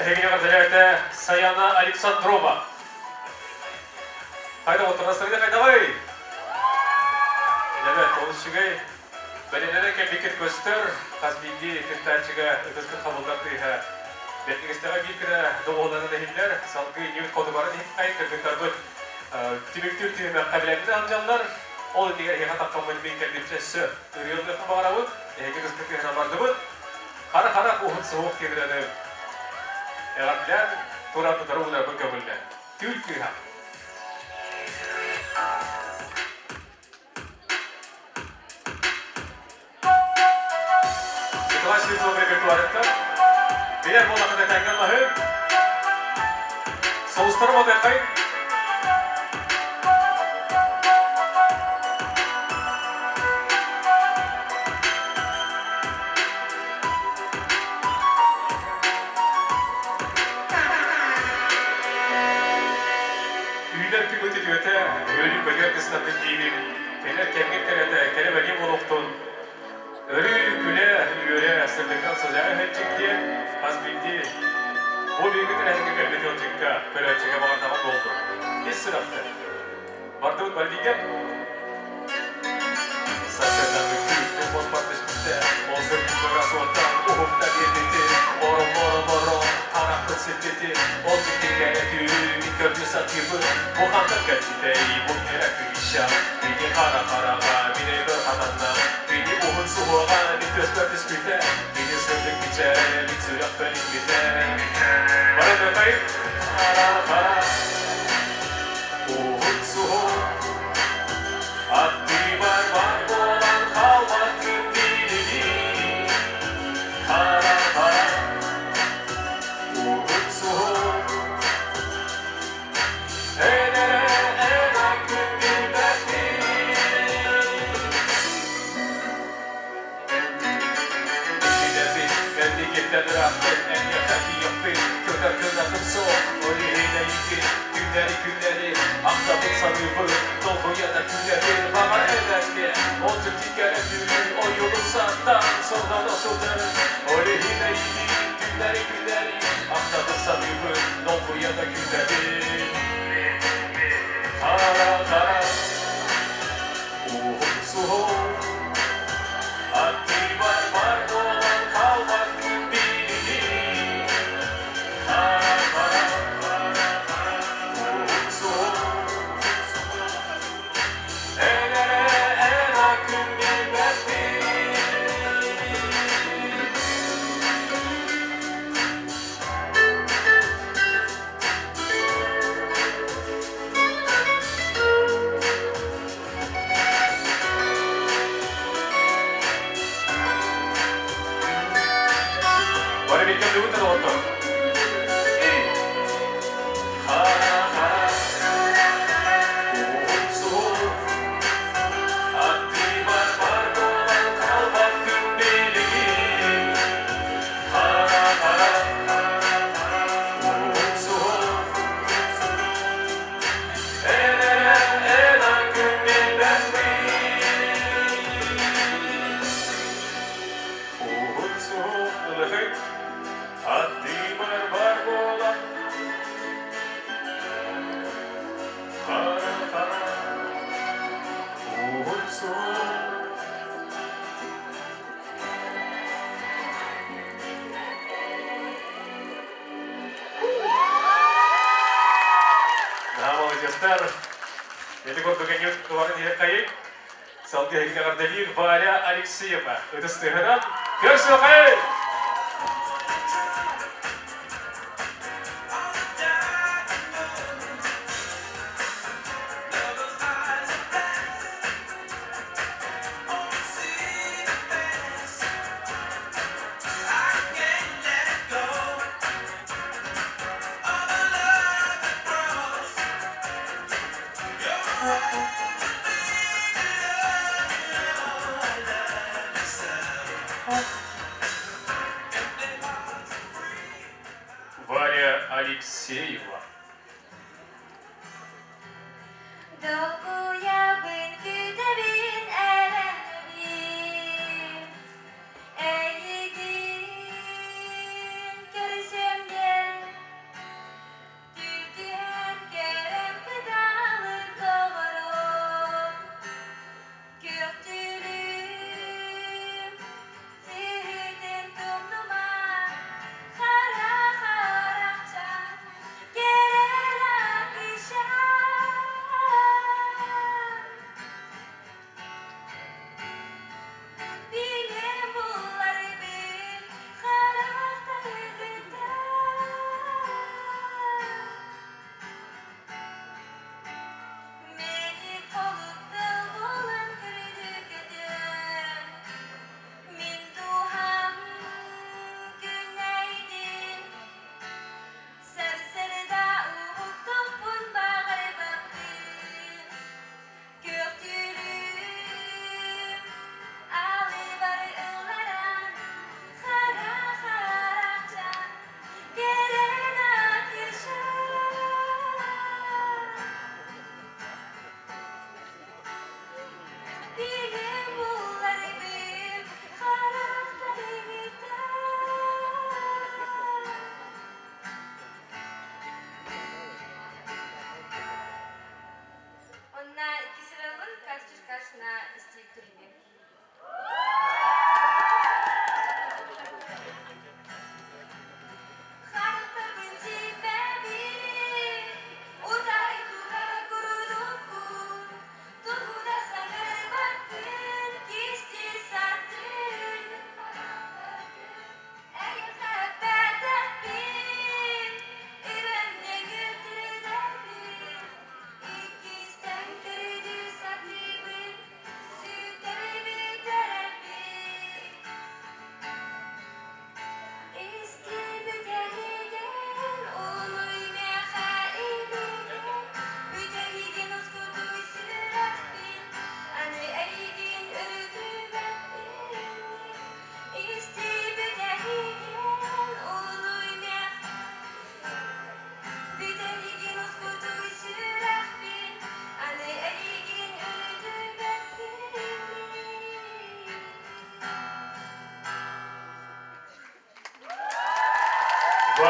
Эһигини эҕэрдэлээтэ Саяна Александрова. Хайда оттон хайдавай? Эбэт, олус үчүгэй. Бэлэмнэнэн кэлбиккит көстөр, хас биирдии кыттааччыга ытыскын хабыллар тыаһа бэрдигэстэҕэ биир гына доҕуһуланан иһиллэр. Салгыы иннибит хоту баран иһиккай кыргыттарбыт түмүктүүр түһүмэххэ бэлэмнэнэ сылдьаллар. Ол иннигэр эһиэхэ таххаммыт мин кэлбипчэ өссө ырыалыахпын баҕарабыт. Эһиги ытыскыт тыаһынан бардыбыт. Хара-харах уһун суһуох тиэрдэни эҕэрдэлээн туран утары уунарбын көҥүллэ. Түүл кыыһа. Николай Слепцов репертуарыттан билэр буоллаххына тэҥҥэ маһы Сулустары мотуоххай. Өрүү көтөр кыстатын диибин, кэлэр кэмҥит кэрэтэ, кэрэ бэлиэ буолуохтун. Өрүү күлэ, үөрэ, сырдыктан сыдьаайа иһэлчик диэн хас биирдии бу бүгүҥҥү тэрээһиҥҥэ кэлбит ыалдьыкка, көрөөччүгэ баҕардаҕым буоллун. Ис сүрэхтэн. Бардыбыт бардыга. Сарсыарда күн хоспор түспүтэ, ол сырдыктара суоттан уһукта биэрбити, оро оро оро харахпыт сиппити, ол дьиктигэ түүн көрдү сатыыбыт, бу хантан кэлбитэй, бу кэрэ кыысча, бини хара хараҕа, мин өйбөр хатанна, бини уһун суһуоҕа, мин төспөр түспүтэ, бини сырдык мичээрэ, мин сүрэхпэр иҥмитэ. Бары бэхэй, хара хара, уһун суһуох, Аттыбар бар буолан хаалбаккын билигин Хара-хара уһун суһуох Эн эрэ эн аккын билбэппин Билэбин кэннигиттэн ыраахпын эйиэхэ тиийиэхпин Көтөр кынатым суох ол иһин эйигин Күннэри күннэри ахтабын саныыбын Долгуйа да күлэбин баҕар эдэргэ Ол дьикти кэрэ түүнү ойуулук сааттан Сордоно сылдьарын Ол иһин эйигин күннэри күннэри Ахтабын саныыбын долгуйа да күлэбин Хара-хара уһун суһуох Аттыбар бар буолан хаалбаккын билигин Хара-хара уһун суһуох Эн эрэ эн аккын билбэппин Бары бииргэ бүгүн доҕоттор. Хара-хара уһун суһуох Аттыбар бар буолан хаалбаккын билигин Хара-хара уһун суһуох Эн эрэ эн аккын билбэппин Уһун суһуох ылыхыт Аттыбар бар буолан Хара-хара уһун суһуох Да, молодецтар. Эти курдук эҥин кыларын иһэккайык. Салгыы эһигини эҕэрдэлиир Варя Алексеева. Ытыс тыаһынан көрсүөхэй! Варя Алексеева.
Долгуйабын күүтэбин эрэнэбин Эйигин көрсөм диэн Түл түһэн кэрэн кыталык доҕорум Күөх түүлүм сиһитин тумнума Хара харахча кэрэ кыыша.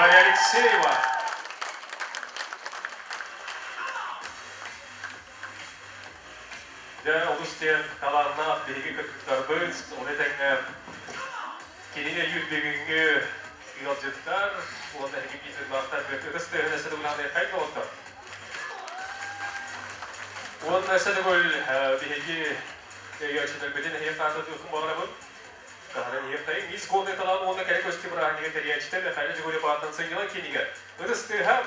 Варя Алексеева. Дьэ, олус диэн талааннаах биһиги кыргыттарбыт, ону тэҥэ кинини өйүүр бүгүҥҥү ыалдьыттар уонна эһиги биир ытыс тыаһын өссө төгүл хайда оттор. Уонна өссө төгүл биһиги өйөөччүлэрбитин эһиги хаататыахпын баҕарабын. Таһынан иһиэхтэйин Мисс Горный талаан уонна кэрэ көстүү бырааһынньыгы тэрийээччитэ Михаил Жигулев аатынан сынньалаҥ киинигэр ытыс тыаһа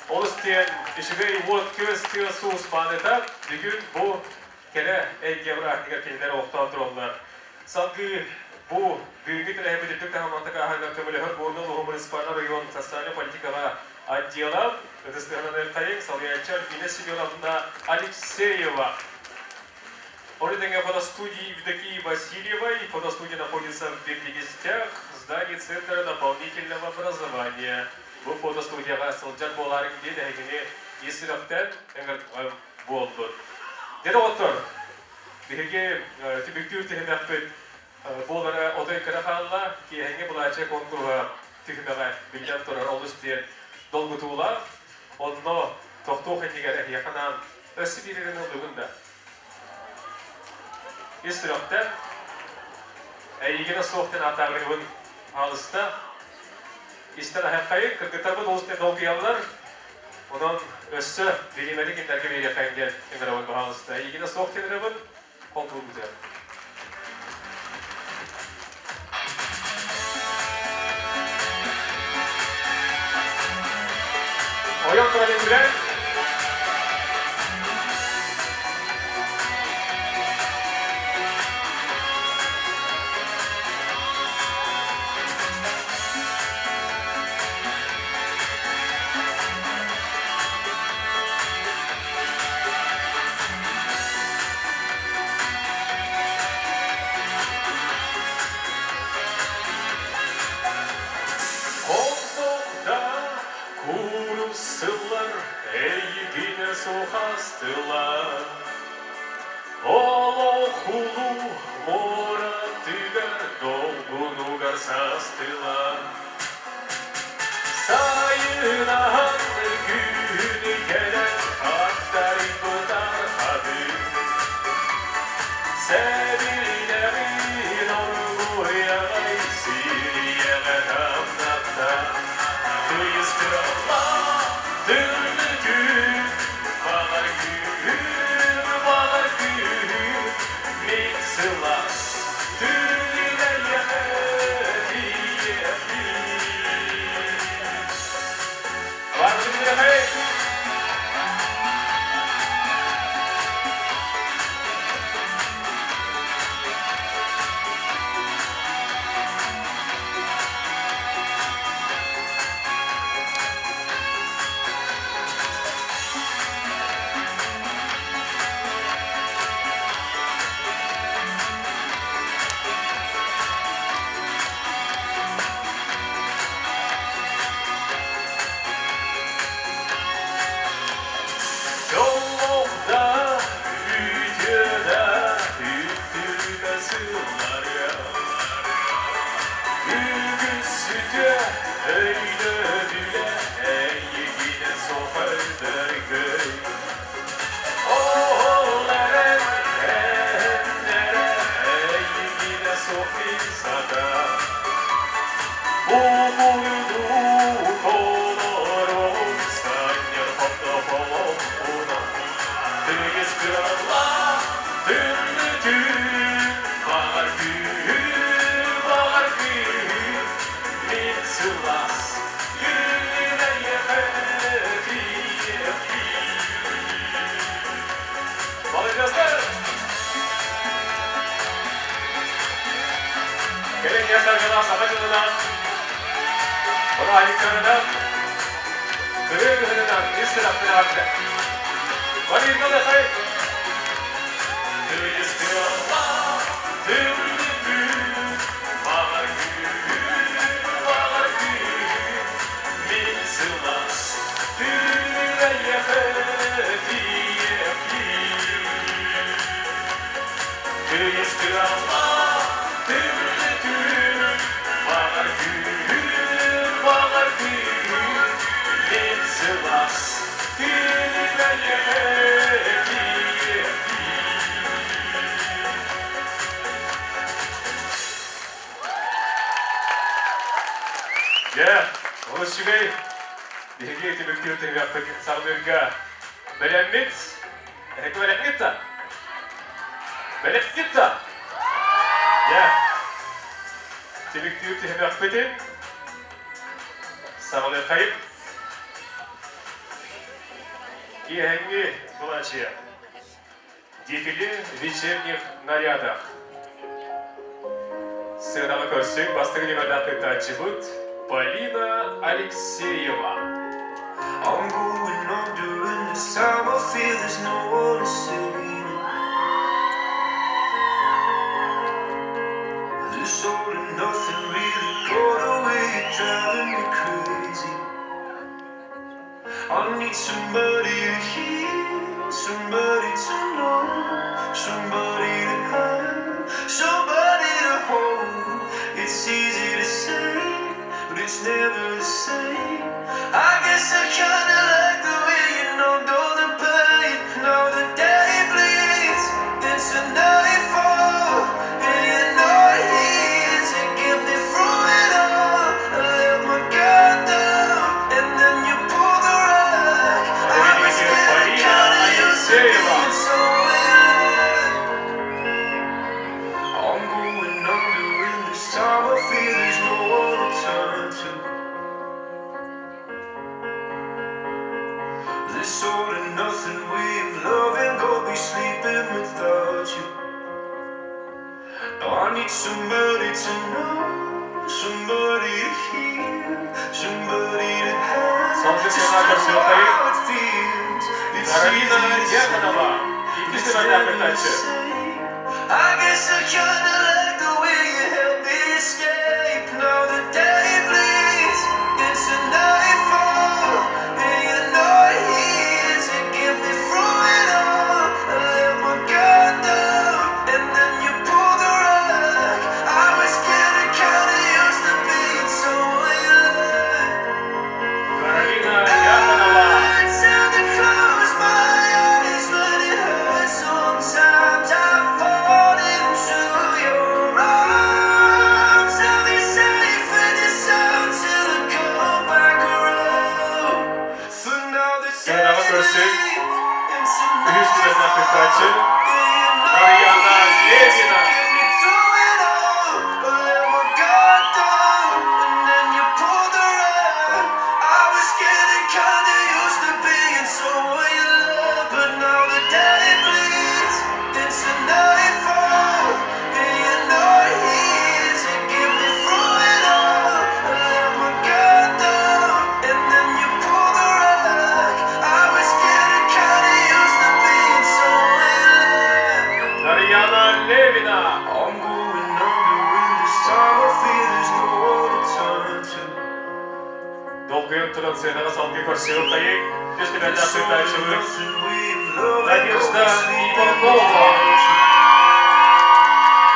олус диэн үчүгэй уот-күөс тыас-уус мааныта бүгүн бу кэрэ эйгэ бырааһынньыгар кинилэр олохтоон тураллар. Салгыы бу бүгүҥҥү тэрээһиммит үрдүк таһымнаахтык ааһарыгар көмөлөһөр Горнай улууһун муниципальнай оройуон социальнай политикаҕа отдела ытыс тыаһынан ыйык салайааччы Альбина Семеновна Алексеева. Ону тэҥэ фотостудии Евдокии Васильевой. Фотостудия находится в Бердигестях, здании Центра дополнительного образования. Бу фотостудияҕа сылдьар буолаарыҥ диэн эһигини ис сүрэхтэн ыҥыртаҕым буоллун. Дьэ доҕоттор, биһиги түмүктүүр түһүмэхпит буолара отой кыра хаалла. Киэһэҥҥи былаачча куонкуруһа түһүмэҕэ биллэн турар олус диэн долгутуулаах. Онно тохтуох иннигэр эһиэхэ анаан өссө биир ырыаны ыллыбын да. Ис сүрэхтэн эйигинэ суох диэн ааттаабырыбын аалыста. Истэн аһыаххайын, кыргыттарбыт олус диэн долгуйаллар. Онон өссө бириэмэни кинилэргэ биэриэххэйин диэн ыҥырабын баһаалыста. Эйигинэ суох диэн ырыабын холбуурбутугар. Ойон туран үҥкүлэн. Холбохта куруп сыллар эйигинэ суохастылар. Олох улуу муоратыгар долгунугар састылар. Сайынаһан күн кэлэн аттарыйбытар хатыы. Сэбилэҕин оргуйаҕай сириэҕэ тамнатта. Тыйыстыралла тыыны күн, баҕар күн, баҕар күн, мин сылаас түүнүнэйэхэ тиийиэхпин. Баҕар Дьоллоох да, үтүө да үттүмэ сылларга Үгүс үтүө өйдөбүлэ эйигинэ суох өйдөргөй. Ол эрэн эрэ эйигинэ суох мин сатаа. Умуйдуу толору санньар хотоһолоҥкуна тыйыс кыраллаах тымныы түүн баҕар күн, баҕар күн, мин сылаас күнүн эйиэхэ тиийиэхпин. Молодеждар! Кэлин ясаргана саха дьылынан, бырааһынньыктарынан, кырыы кыһынынан ис сүрэхпин эҕэрдэ. Марина Лехай! Тыйыс тыаллаах тымныы күн, баҕар күн, баҕар күн, мин сылаас түүнүн эйиэхэ тиийиэхпин. Тыйыс тыаллаах тымныы күн, баҕар күн, баҕар күн, Үчүгэй. Биһиги түмүктүүр түһүмэхпит саҕалыырга бэлэммит. Эһиги бэлэмҥит да? Бэлэмҥит да? Дьэ, түмүктүүр түһүмэхпитин саҕалыаххайын. Киэһэҥҥи былаачыйа. Дефиле вечерних нарядах. Сыанаҕа көрсүҥ бастакы нүмердаах кыттааччыбыт Полина Алексеева.
I'm going under and this time I feel there's no one to save me. This all and nothing really got away, driving me crazy. I need somebody to hear, somebody to know, somebody to have, somebody to hold. It's easy to say, but it's never the same. I guess I kinda like the way you numbed all the pain. Now the day bleeds into nightfall, and you're not here to get me through it all. I let my guard down, and then you pulled the rug. I was getting
Полина
kinda used to
Алексеева.
being so in. I'm going under, and this time I feel there's no one to turn to. This all and nothing way of loving, go be sleeping without you. Now I need somebody to know, somebody to hear, somebody to have.
Салгыы
Just to
сыанаҕа
know
көрсүөххэйин.
how it feels. It's
Каролина
easy to say,
Дьяконова.
but
Иккис
it's
нүмердаах
never the
кыттааччы.
same. I guess I kinda like the way you help me escape. Now the day bleeds into nightfall, and you're not here to get me through it all. I let my guard down, and then you pulled the rug. I was getting kinda used to being someone you loved.
Каролина Дьяконова.
I tend to close my eyes when it hurts. Sometimes I fall into your arms. I'll be safe in your sound till I come back around. For now the day
Сыанаҕа көрсүҥ.
bleeds into
Үһүс нүмердаах кыттааччы
nightfall, and you're not
Нарыйаана
here to
Левина.
get me through it all. I let my guard down, and then you pulled the rug. I was getting kinda used to being someone you love, but now the day bleeds into nightfall, and you're not here to get me through it all. I let my guard down, and then you pulled the rug. I was getting kinda used to being someone you love.
Нарыйаана Левина.
I'm going under, and this time I feel there's no one to turn to.
Долгуйан туран сыанаҕа салгыы көрсүөххэйин. Үс нүмердаах
This all and
кыттааччыбыт
nothing way of loving, go
Надежда
be sleeping
Иванова.
without you.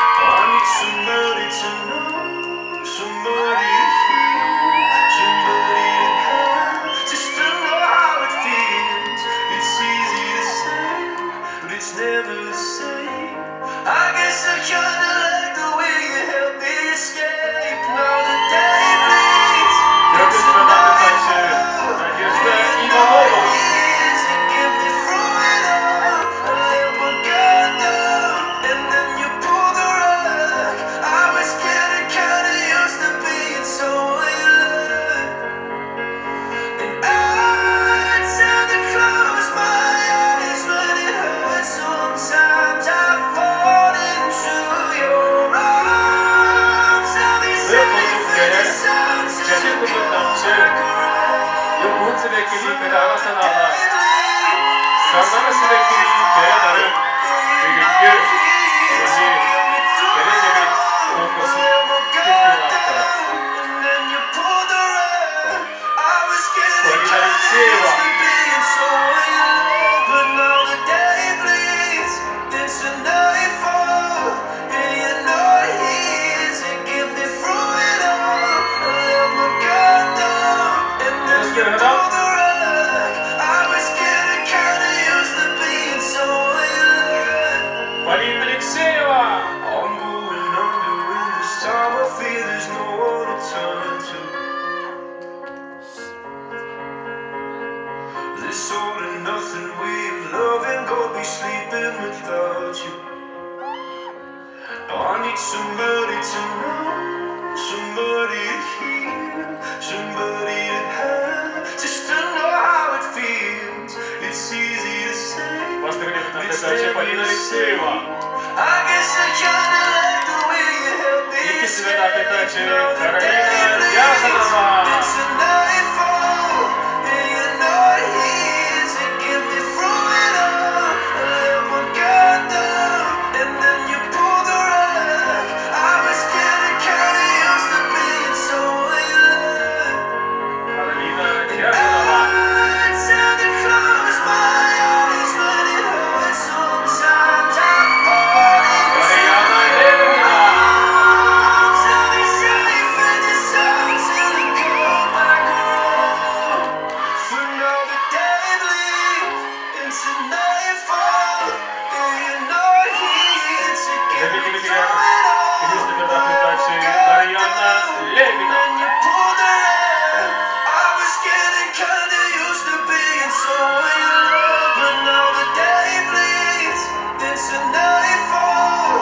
I need somebody to know, somebody to hear, somebody to have, just to know how it feels. It's easy to say, but it's never the same. I guess I kinda like the way you help me escape. Now the day bleeds
Төрдүс
into
нүмердаах кыттааччы
nightfall,
Надежда
and you're not
Иванова.
here to get me through it all. I let my guard down, and then you pulled the rug. I was getting kinda used to being someone you loved. And I tend to close my eyes when it hurts. Sometimes I fall into your arms. I'll be
Ырыа
safe
курдук
in
кэрэ,
your sound till
чэчир
I
курдук
come
намчы,
back around.
ньургуһун сибэккилии кытаанах
The
санаалаах,
day bleeds
сардаҥа
into
сибэккилии кэрэ
nightfall.
нарын, бүгүҥҥү биһиги кэрэ кэбит конкурсун кыттыылаахтара. Полина Алексеева. Үс
I was getting kinda used to being someone you loved.
Полина Алексеева.
I'm going under, and this time I feel there's no one to turn to. This all and nothing way of loving, go be sleeping without you. I need somebody to know, somebody to hear, somebody to have, just to know how it feels. It's easy to say,
Бастакы
it's
кыттааччы
never
Полина
the
Алексеева.
same. I guess I kinda like the way you help me
Иккис
escape.
кыттааччы
Now the day
Каролина
bleeds
Дьяконова.
into nightfall, and you're not here to get me through it all. I let my guard down, and then you pulled the rug. I was getting kinda used to being someone you loved.
Каролина
And
Дьяконова.
I tend to close my eyes when it hurts. Sometimes I fall into
Марьяна
your
Левина.
arms. I'll be safe in your soul till you come back home. For now the day bleeds into nightfall, and you're not here to get me
Эһиги
through it
үһүс
all.
номердаах
I let my
кыттааччы
guard
Марьяна
down,
Левина.
and you pulled the rug. I was getting kinda used to being someone you love, but now the day bleeds into nightfall,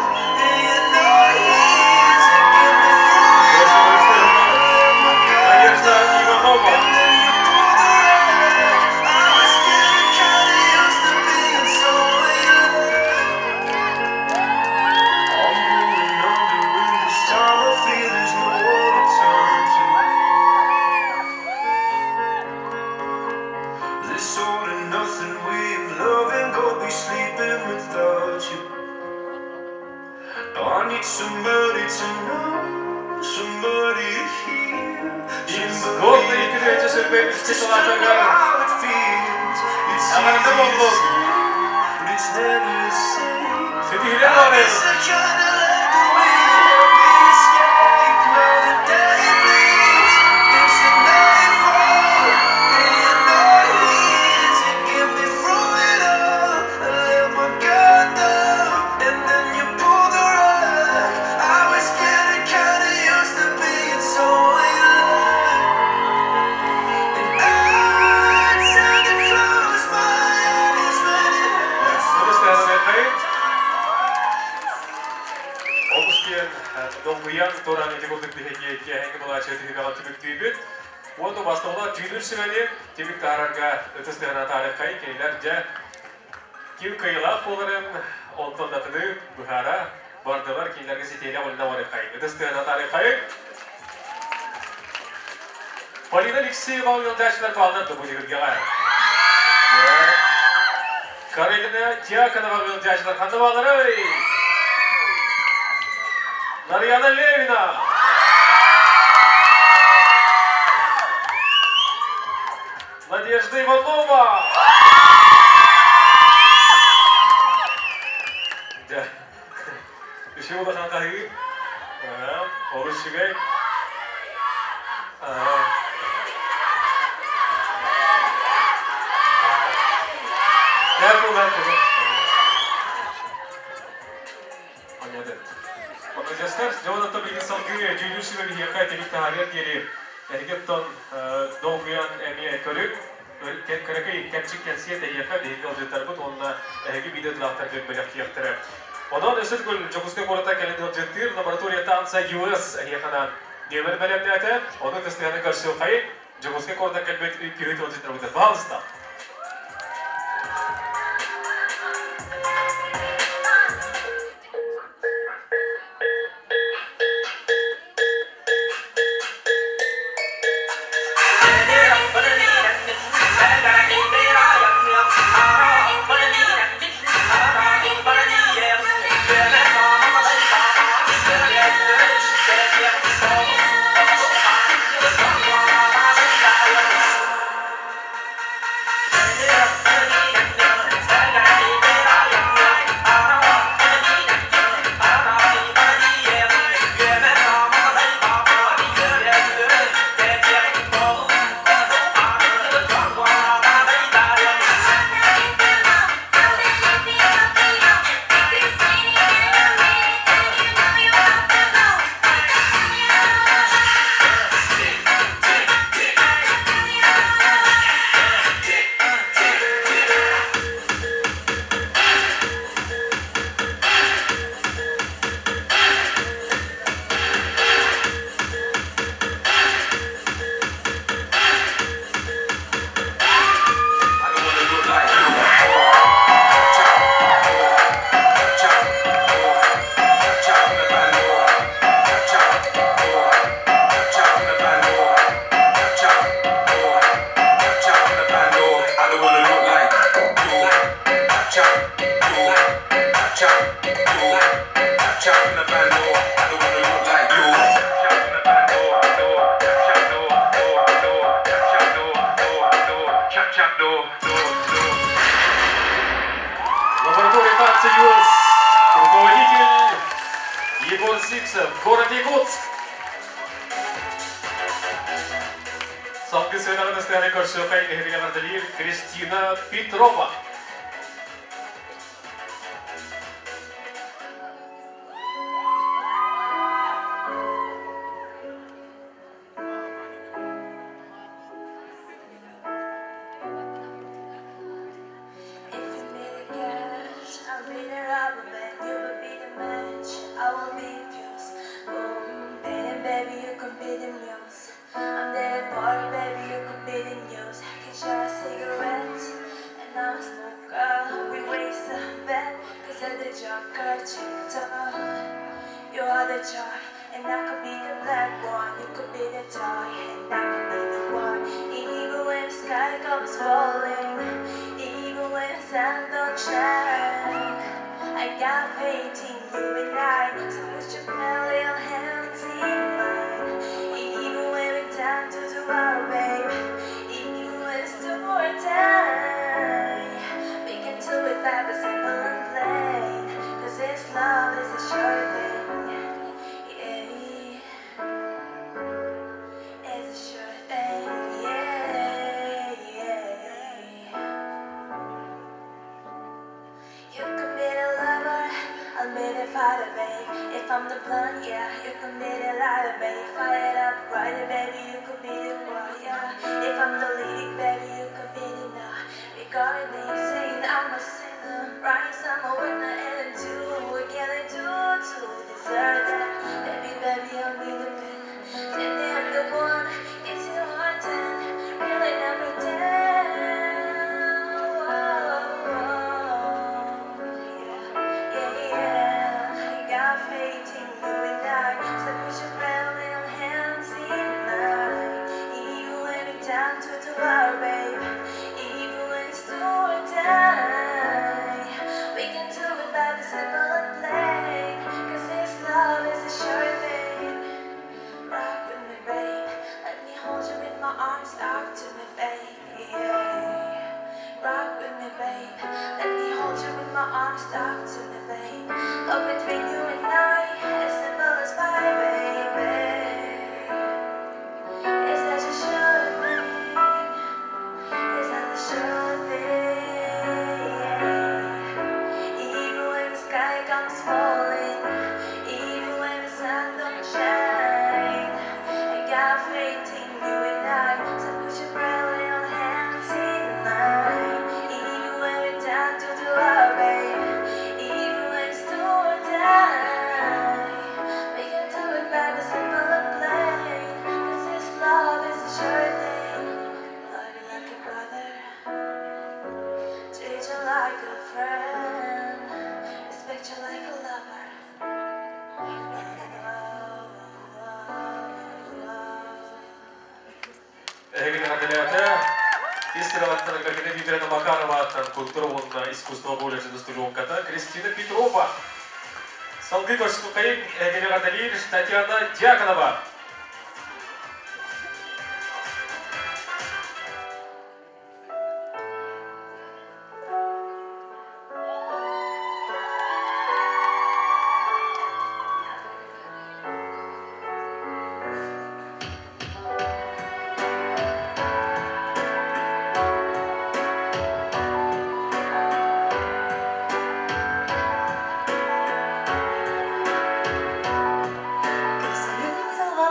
and you're not here to get me through it all. I let my guard
Надежда
down,
Иванова.
and then you pulled the rug. I was getting kinda used to being someone you love. I'm going under, and this time I feel there's no one to turn to. This all and nothing way of loving, go be sleeping without you. I need somebody to know, somebody to hear,
Из
somebody
Горной
to
Екатерина
have,
Сергеевич
just to know
Салатагар.
how it feels. It's
Эҕэрдэ
easy to
буоллун.
say, but it's never the same.
Ситиһиилэри
I
баҕарабын.
guess I kinda like the way you help me escape. Now the day bleeds into nightfall, and you're not here to get me through it all. I let my guard down, and then you pulled the rug. I was getting kinda used to being someone you loved. And I tend to close my eyes when it hurts.
Ытыс тыаһын Олус диэн долгуйан туран ити курдук биһиги киэһэҥҥи былаачыйа түһүмэҕин түмүктүүбүт. Уонна бастакылар дьүүллүүр сүбэни түмүк таһаарарга ытыс тыаһынан таарыаххайыҥ кинилэр дьэ ким кыайыылаах буоларын онтон датыны быһаара бардылар кинилэргэ ситиһиилээх үлэни барыаххайыҥ. Ытыс тыаһынан таарыаххайыҥ. Полина Алексеева ыалдьааччылар бааллар да бу түһүлгэҕэ. Каролина Дьяконова ыалдьааччылар ханна баалларый? Нарьяна Левина. Надежда Иванова. Дьэ. Үчүгэй улахан хаһыы. Олус үчүгэй. Дьэ буолар Понятно. Маладьыастар, дьон оттон билигин салгыы дьүүллүүр сүбэ биһиэхэ түмүк таһаарыар диэри эһиги оттон долгуйан эмиэ көрүҥ. Кыракый кэрчик кэнсиэрт эһиэхэ биһиги ыалдьыттарбыт уонна эһиги биир дойдулаахтаргыт бэлэхтиэхтэрэ. Онон өссө төгүл Дьокуускай куораттан кэлэн ыалдьыттыыр лаборатория танца ЮС эһиэхэ анаан нүөмэр бэлэмнээтэ. Ону тыстыһаны көрсүөххэйиҥ. Дьокуускай куораттан кэлбит үҥкүүһүт ыалдьыттарбытын пожалуйста.
Чап-чап до, до, до.
Лаборатория танца ЮС. Руководитель Егор Сивцев. Город Якутск. Салгыы сыанаҕа тахсан көрсүөххэйиҥ эһигини эҕэрдэлиир Кристина Петрова.
If you be the cash, I'll be the rubber band. You will be the match, I will be fuse. Boom, baby, baby, you can be the muse. I'm the boy, baby, you can be the news. I can share a cigarette, and I'm a smoker. We waste a bed, 'cause I'm the joker, cheater. You are the joy, and I could be the black one. You could be the toy, and I could be the one. Even when the sky comes falling, even when the sun don't shine, I got faith in you and I. So put your little hands in mine. Even when we're down to do our babe, even when it's two or die, we can do it baby, simple and plain. 'Cause this love is a sure thing. Yeah. It's a sure thing, yeah. You can be the lover, I'll be the father, babe. If I'm the blunt, yeah, you can be the lighter, babe. Fire it up, ride it, baby, you could be the boy, yeah. If I'm the leading, baby, you could be the no. Regarding saying I'm a sinner, right? I'm a winner, and do what can I do to deserve that? Baby, baby, I'll be the pen. Tell me I'm the one, gets you heart ten, really number 10. Oh, yeah. I got faith in you and I. So put your little hands in mine. Even when we're down to the wire, babe. Even when it's do or die, we can do it, baby, simple and plain. 'Cause this love is a sure thing. Rock with me, babe. Let me hold you in my arms, talk to me, babe. Yeah. Rock with me, babe. Let me hold you in my arms, talk to me, babe. Love between you and I, as simple as pie, baby. Is that a sure thing? Is that a sure thing? Even when the sky comes falling, even when the sun don't shine, I got faith in you and I. So put your little hands in mine. Even when we're down to the wire, babe. Even when it's do or die, we can do it, baby, simple and plain. 'Cause this love is a sure thing. Love you like a brother. Treat you like a friend. Respect you like a lover. Oh, oh, oh.
Эһигини эҕэрдэлээтэ ис сүрэҕиттэн Галина Викторовна Макарова культура уонна искусство колледжын устудьуонката Кристина Петрова. Салгыы көрсүөххэйиҥ эһигини эҕэрдэлиир Татьяна Дьяконова.
Көрсөрүм.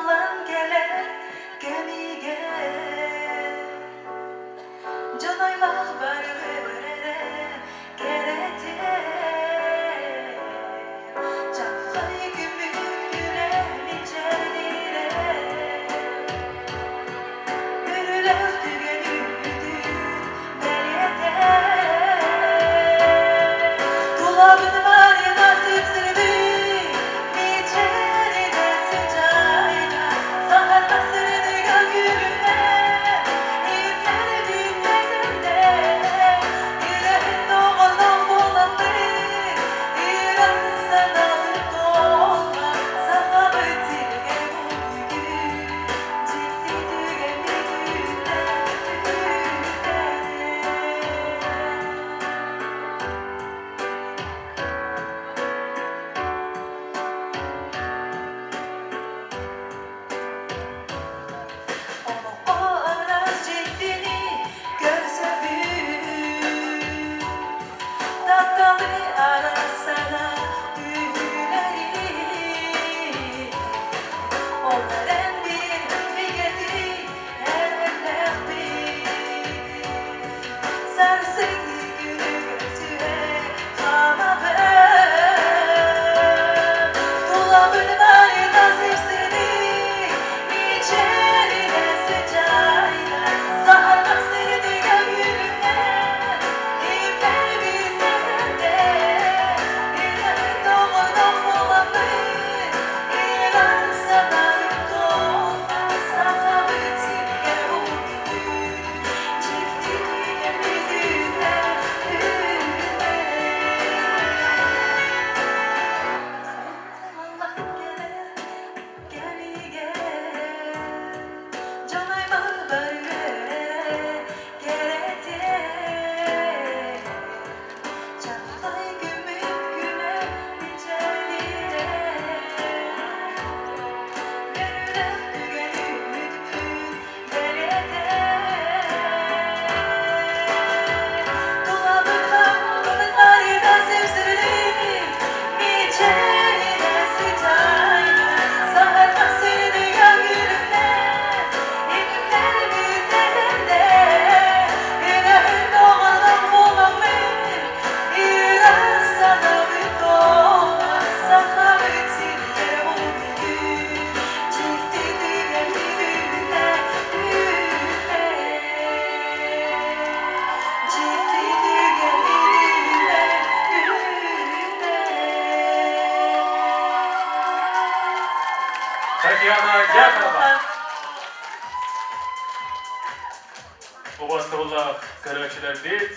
Ытыктабыллаах көрөөччүлэрбит,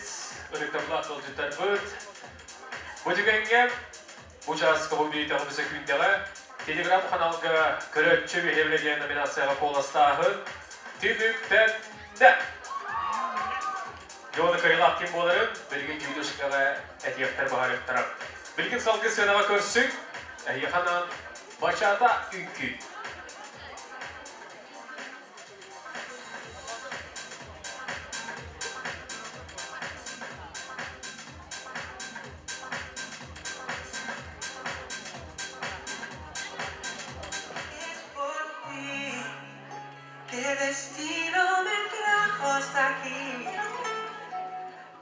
ытыктабыллаах ыалдьыттарбыт, бу түгэҥҥэ, бу чааска бу бириитэҕэ бу сөкүүндэҕэ телеграм-ханалга көрөөччү биһирэбилэ диэн номинацияҕа куоластааһын түмүктэннэ. Дьону кыайыылаах ким буоларын билигин дьүүллэшкэҕэ этиэхтэр баһарыахтара. Билигин салгыы сыанаҕа көрсүҥ, эһиэхэ анаан бачата үҥкүү.
Es por ti que destino me trajo hasta aquí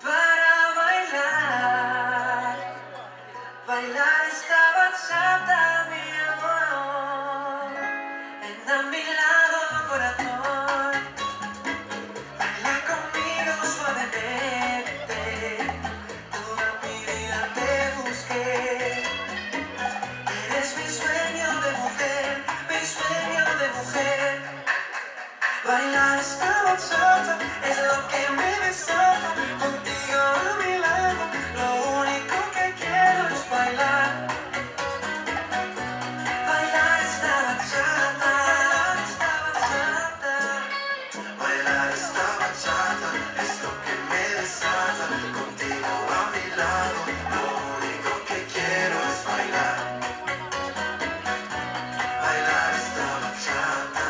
para bailar, bailar esta bachata, mi amor. Ven a mi lado, corazón, baila conmigo suavemente. Toda mi vida te busqué. Eres mi sueño de mujer, mi sueño de mujer. Bailar esta bachata es lo que me desata. Contigo a mi lado, lo único que quiero es bailar. Bailar esta bachata, esta bachata. Bailar esta bachata es lo que me desata. Contigo a mi lado, lo único que quiero es bailar. Bailar esta bachata.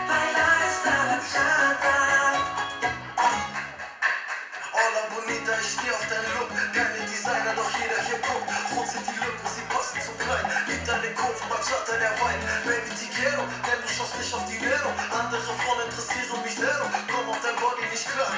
Bailar esta bachata.
Hola Bonita, ich steh auf deinen Look. Keine Designer, doch jeder hier guckt. Rot sind die Lippen, sie passen zum Kleid. Lieb deine Kurven, Bachata, der Vibe. Baby, te quiero, denn du schaust nicht auf Dinero. Andere Frauen interessieren mich zero. Komm auf dein Body nicht klar.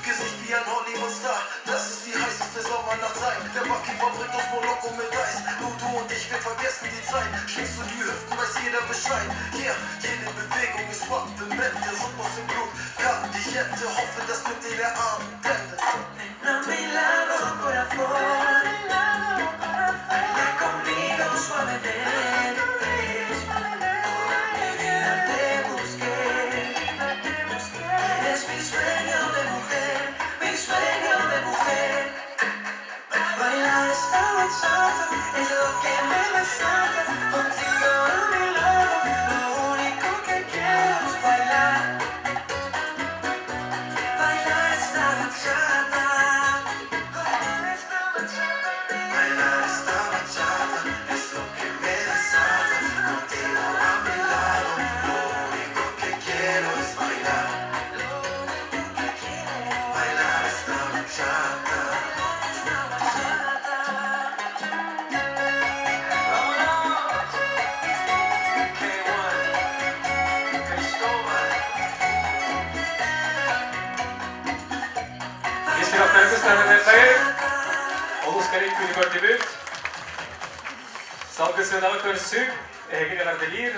Gesicht wie ein Hollywood-Star. Das ist die heißeste Sommernacht-Zeit. Der Barkeeper bringt uns Moloko mit Eis. Nur du und ich, wir vergessen die Zeit. Schwingst du die Hüften, weiß jeder Bescheid. Hier, jede Bewegung ist suavemente. Rhythmus im Blut, caliente. Hoffe, dass mit dir der Abend endet.
Ven a mi lado, corazón. Baila conmigo suavemente. Toda mi vida te busqué. Eres mi sueño de mujer, mi sueño de mujer. Bailar esta bachata es lo que me desata. Contigo a mi lado, lo único que quiero es bailar. Bailar esta bachata. Bailar esta bachata.
Bailar esta bachata es lo que me desata. Contigo a mi lado, lo único que quiero es bailar.
Lo único que quiero.
Bailar esta bachata.
Esta bachata.
Vámonos. K1, Cristóbal.
Ис сүрэхтэрбит олус кэрэ үҥкүүнү көрдүбүт. Салгыы сыанаҕа көрсүҥ, эһигини эҕэрдэлиир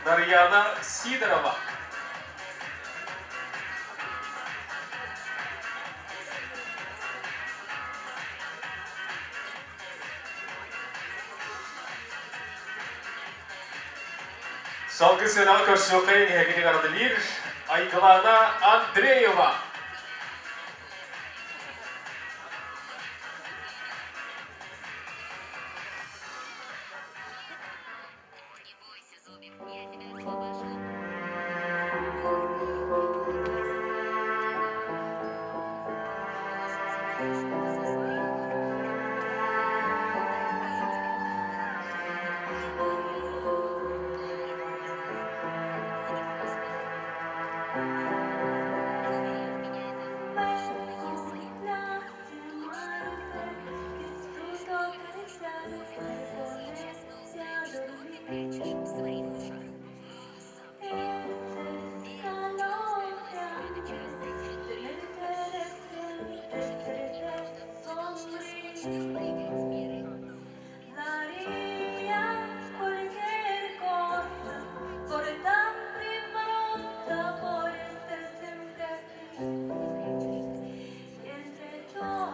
Нарьяна Сидорова. Салгыы сыанаҕа көрсүөххэйиҥ, эһигини эҕэрдэлиир Айгылана Андреева.
Не бойся, Зубик, я тебя освобожу. Что-то застряло. Это было непросто. Уверяю, меня это что если Сейчас мы узнаем, что ты прячешь в своих ушах. Это частная территория. Ты должна срочно принять меры.
Daría cualquier cosa por tan primorosa, por estar siempre aquí.
Что ты прячешь?
Y entre todos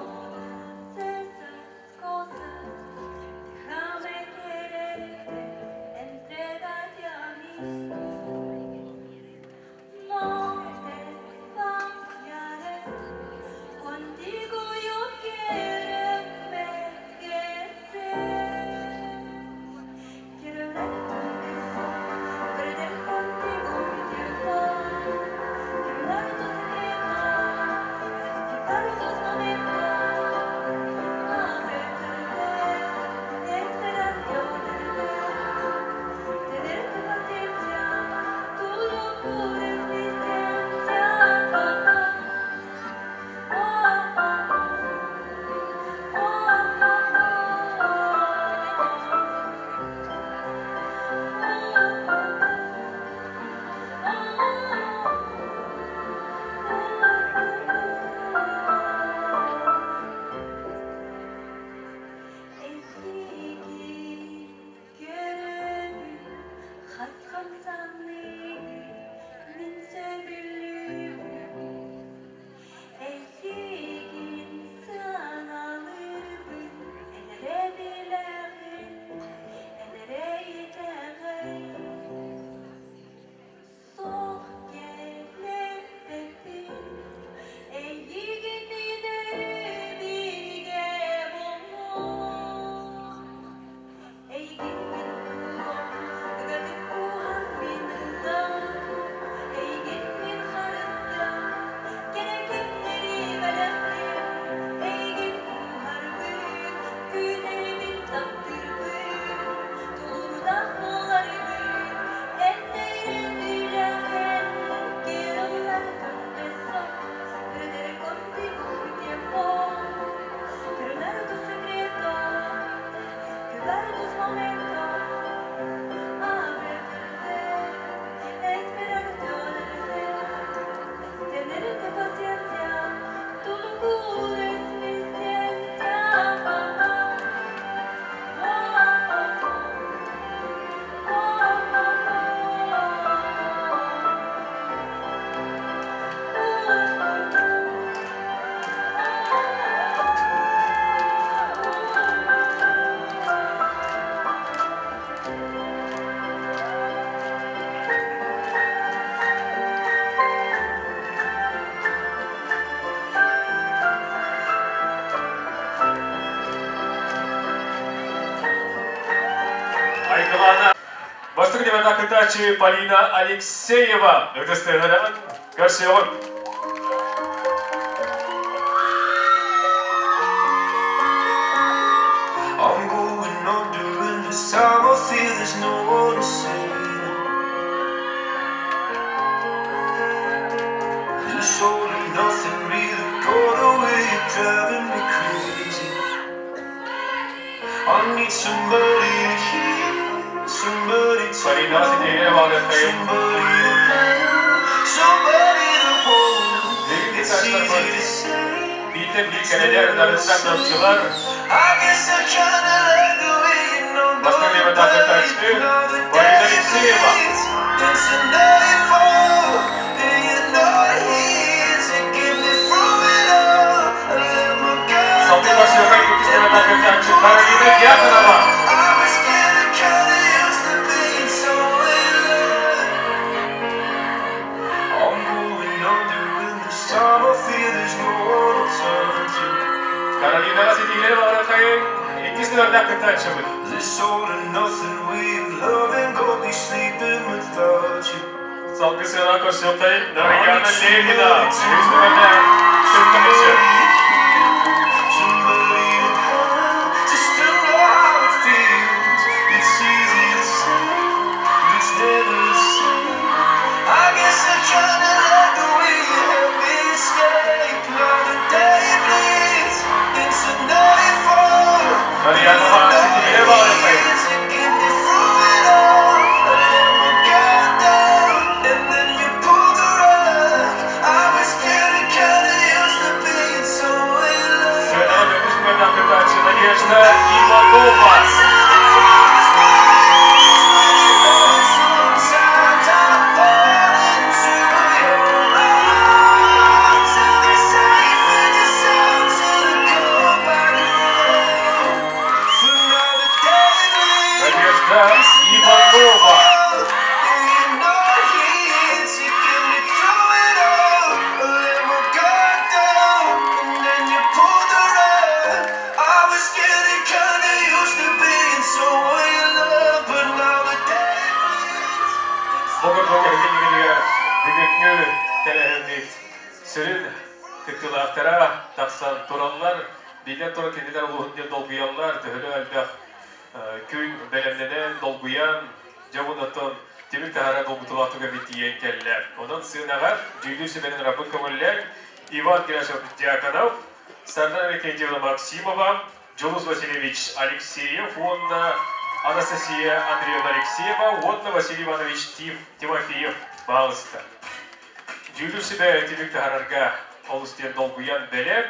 Саргылана. Бастакы дивана кытааччы Полина Алексеева ытыстыһынан көрсүөҕүм.
I'm going under and this time I feel there's no one to save me. This all and nothing really got away, you're driving me crazy. I need somebody to hear, somebody to
Полина Сергеева
somebody to love, somebody to hold. It's easy to say.
Биитэ биир кэлэлэр нарыттан намчылар.
I guess I kinda like the way you know
Бастакы дивана кытааччы
Another
Полина
day
Алексеева.
bleeds into nightfall, and you're not here to get me through it all. I let my guard
Салгыы
down,
көрсүөхэй иккис
and
дивана
then you
кытааччы
pulled
Каролина
the
Дьяконова.
rug. I was getting kinda used to being so in love. I'm going under, and this time I feel there's no one to turn to.
Каролинаҕа ситиһиилэри баҕарыаххайыҥ. Иккис нүөмэрдээх кыттааччыбыт.
This all and nothing way of loving got me sleeping without you.
Салгыы сыана көрсүөххэйиҥ
I need
Нарыйаана Левина.
somebody to
Үһүс нүөмэрдээх кыттааччы.
somebody to hear, somebody to have, just to know how it feels. It's easy to say, but it's never the same. I guess I kinda like the way you help me escape. Now the day bleeds into nightfall, and
Нарыйаанаҕа
you're not
ситиһиилэри баҕарыаххайыҥ.
here to get me through it all. I let my guard down, and then you pulled the rug. I was getting kinda used to being so in love.
Сыанаҕа төрдүс нүөмэрдээх кыттааччы Надежда Иванова.
Sometimes I fall into your arms. Tell me safe in the sound till I come back home. For now the day bleeds
Надежда
into
Иванова.
nightfall, and you're not here to get me through it all. I let my guard down, and then you pulled the rug. I was getting kinda used to being so in love, but now the day bleeds
Бу курдук эһигинигэр бүгүҥҥү тэрээһиммит сүрүн кыттыылаахтара тахсан тураллар. Биллэн турар кинилэр улуһун диэн долгуйаллар, төһөлө элбэх күн бэлэмнэнэн, долгуйан, дьэ оттон тимир таһара долгутулаах түгэммит тиийэн кэллэ. Онон сыанаҕа дьүүллүүр сүбэнэн ыраппыт көҥүллээх Иван Герасимов Дьяконов, Сардана Викентьевна Максимова, Дьулус Васильевич Алексеев уонна Анастасия Андреевна Алексеева уонна Василий Иванович Тиф Тимофеев баҕалыста. Дьүүллүүр сүбэ түмүк таһаарарга олус диэн долгуйан бэлэм.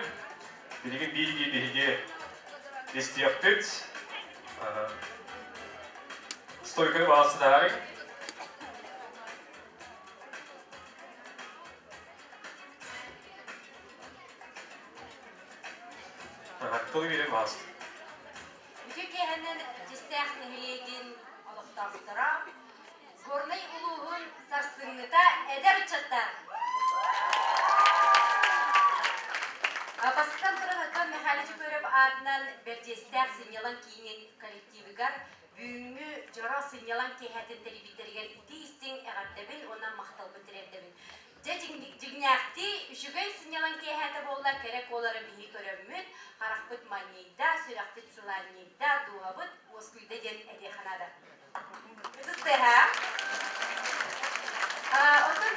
Билигин биир биһиги истиэхпит. Стойканы баҕалыста таһаарыҥ. Тылы биэрэн баҕалыста.
Үтүө киэһэнэн Дьистээх нэһилиэгин олохтоохторо, Горнай улууһун сарсыҥҥыта эдэр ыччаттар! Бастатан туран, оттон Михаил Чукыров аатынан Бэрдьиэстээх сынньалаҥ киинин коллективыгар бүгүҥҥү дьоро сынньалаҥ киэһэтин тэрийбиттэригэр итии-истиҥ эҕэрдэбин уонна махталбын тириэрдэбин. Дьэ дьиҥнээхтии үчүгэй сынньалаҥ киэһэтэ буолла, кэрэ куолары биһи көрөммүт, харахпыт манньыйда, сүрэхпит сылаанньыйда, дууһабыт уоскуйда диэн этиэххэ наада. Ытыс тыаһа. Оттон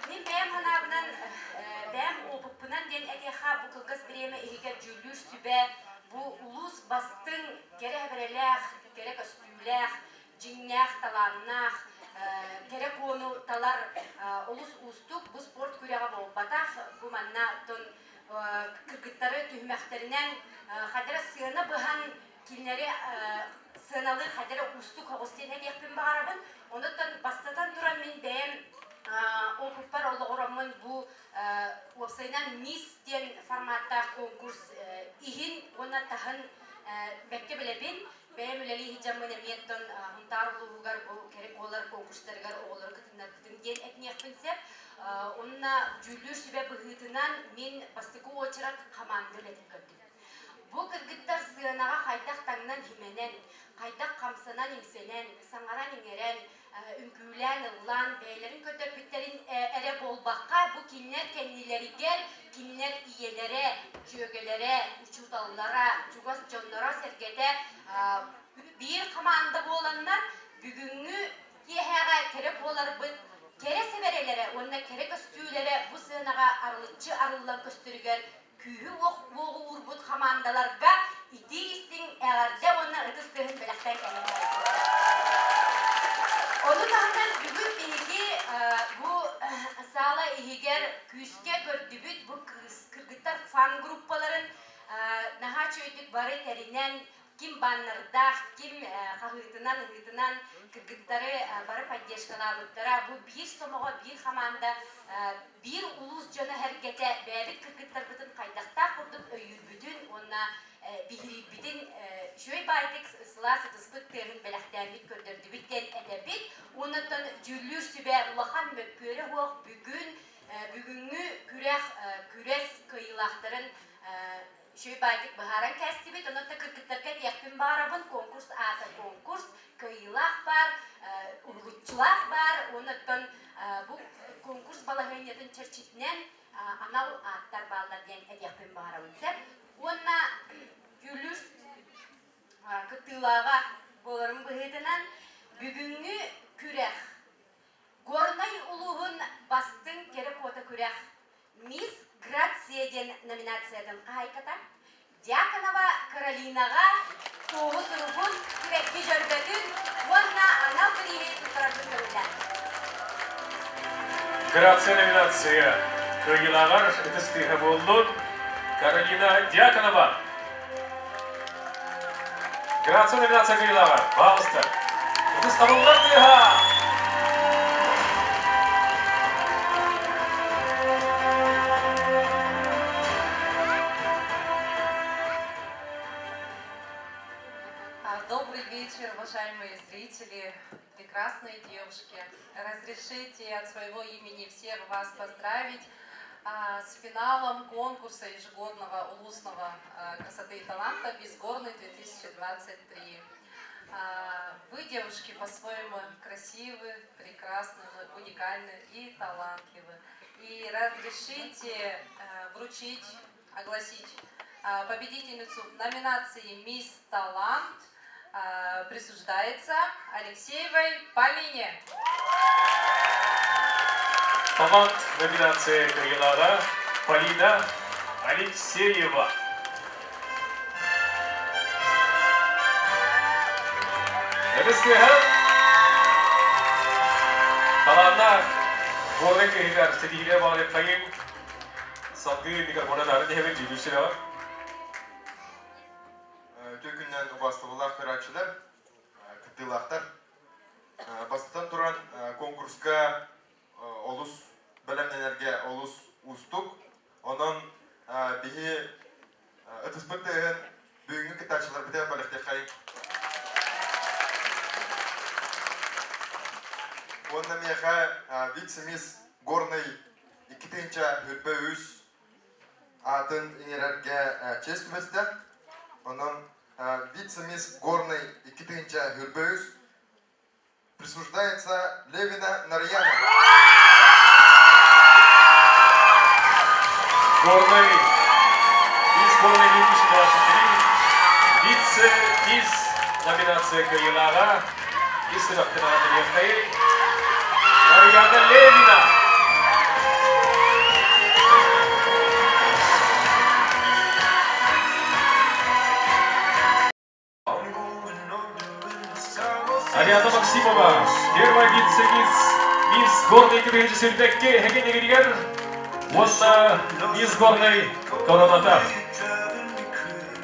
мин бэйэм санаабынан, бэйэм опыппынан диэн этиэххэ, бу кылгас бириэмэ иһигэр дьүүллүүр сүбэ бу улуус бастыҥ кэрэ эбэрэлээх, кэрэ көстүүлээх, дьиҥнээх талааннаах, кэрэ куону талар олус уустук. Бу спорт күрэҕэ буолбатах. Бу манна оттон кыргыттары түһүмэхтэринэн хадара сыана быһан кинилэри сыаналыыр хадара уустук оҕус диэн этиэхпин баҕарабын. Онуттан бастатан туран мин бэйэм опыппар олоҕураммын бу уопсайынан мисс диэн форматтаах конкурс иһин уонна таһын бэккэ билэбин. Бэйэм үлэлии сылдьаммын эмиэ оттон Сунтаар улууһугар бу кэрэ куолар конкурстарыгар оҕолору кытыннарбытым диэн этиниэхпин сөп. Онно дьүүллүүр сүбэ быһыытынан мин бастакы уочарат хамаанда үлэтин көрдүм. Бу кыргыттар сыанаҕа хайдах таҥнан-химэнэн, хайдах хамсанан-имсэнэн, саҥаран-иҥэрэн, үҥкүүлээн, ыллаан бэйэлэрин көрдөрбүттэрин эрэ буолбакка, бу кинилэр кэннилэригэр кинилэр ийэлэрэ, дьүөгэлэрэ, учууталлара, чугас дьонноро-сэргэтэ биир хамаанда буоланнар, бүгүҥҥү киэһээҕэ кэрэ буоларбыт кэрэ сэбэрэлэрэ уонна кэрэ көстүүлэрэ бу сыанаҕа арылыччы арыллан көстөрүгэр күүһү-уоҕу уурбут хамаандаларга итии-истиҥ эҕэрдэ уонна ытыс тыаһын бэлэхтээн кэллим. Ону таһынан бүгүн биһиги бу саала иһигэр күүскэ көрдүбүт бу кыыс кыргыттар фан-группаларын наһаа үчүгэйдик бары тэринэн ким баннердаах, ким хаһыытынан, ыһыытынан кыргыттары бары поддержкалаабыттара. Бу биир сомоҕо, биир хамаанда, биир улуус дьоно-сэргэтэ бэйэбит кыргыттарбытын хайдахтаах курдук өйүүрбүтүн уонна биһириирбитин үчүгэй баайдык сылаас ытыспыт тыаһын бэлэхтээммит көрдөрдүбүт диэн этэбит. Уоннаттан дьүүллүүр сүбэ улахан мөккүөрэ суох бүгүн бүгүҥҥү күрэх күрэс кыайыылаахтарын Үчүгэй баайдык быһааран кээстибит. Онон да кыргыттарга этиэхпин баҕарабын, конкурс аата конкурс, кыайыылаах баар, уһулуччулаах баар. Уонна оттон бу конкурс балаһыанньатын чэрчитинэн анал ааттар бааллар диэн этиэхпин баҕарабын сөп. Уонна дьүүллүүр кыттыылааҕа буоларын быһыытынан бүгүҥҥү күрэх Горнай улууһун бастыҥ кэрэ куота күрэх Мисс Грация диэн номинациятын хаһаайката Дьяконова Каролинаҕа туоһу суругун, сибэкки дьөрбөтүн уонна анал бирииһи туттарарбын көҥүллээн.
Грация номинация кыайыылааҕар ытыс тыаһа буоллун Каролина Дьяконова. Грация номинация кыайыылааҕар, пожалуйста. Ытыс табыллар тыаһа!
Добрый вечер, уважаемые зрители, прекрасные девушки. Разрешите от своего имени всех вас поздравить с финалом конкурса ежегодного улусного красоты и таланта «Мисс Горный 2023». Вы, девушки, по-своему красивы, прекрасны, уникальны и талантливы. И разрешите вручить, огласить победительницу в номинации «Мисс Талант» присуждается Алексеевой Полине.
Талант номинация кыайыылааҕа Полина Алексеева. Ытыс Талааннаах Горнай кыһыгар ситиһиилэр баҕалыаххайыҥ. Салгыы микрофона таары диһэбин дьүүллүүр сүбэҕэр.
Үтүө күннэн убаастабыллаах көрөөччүлэр, кыттыылаахтар. Бастатан туран, конкурска олус бэлэмнэнэргэ олус уустук. Онон биһи ытыспыт тыаһын бүгүҥҥү кыттааччыларбытыгар бэлэхтиэххэйиҥ. Уонна миэхэ вице-мисс Горный 2023 аатын иҥэрэргэ чиэс түбэстэ. Онон вице-мисс Горный 2023 присуждается Левина Нарьяна.
Горный, мисс Горный 2023, вице-мисс номинация кыайыылааҕа, ис сүрэхтэн эҕэрдэлиэххэйиҥ Нарьяна Левина. Ариана Максимова, первая вице-мисс Мисс Горный кыбыһычы сүрбэкки эһэгэ уонна Мисс Горный короната.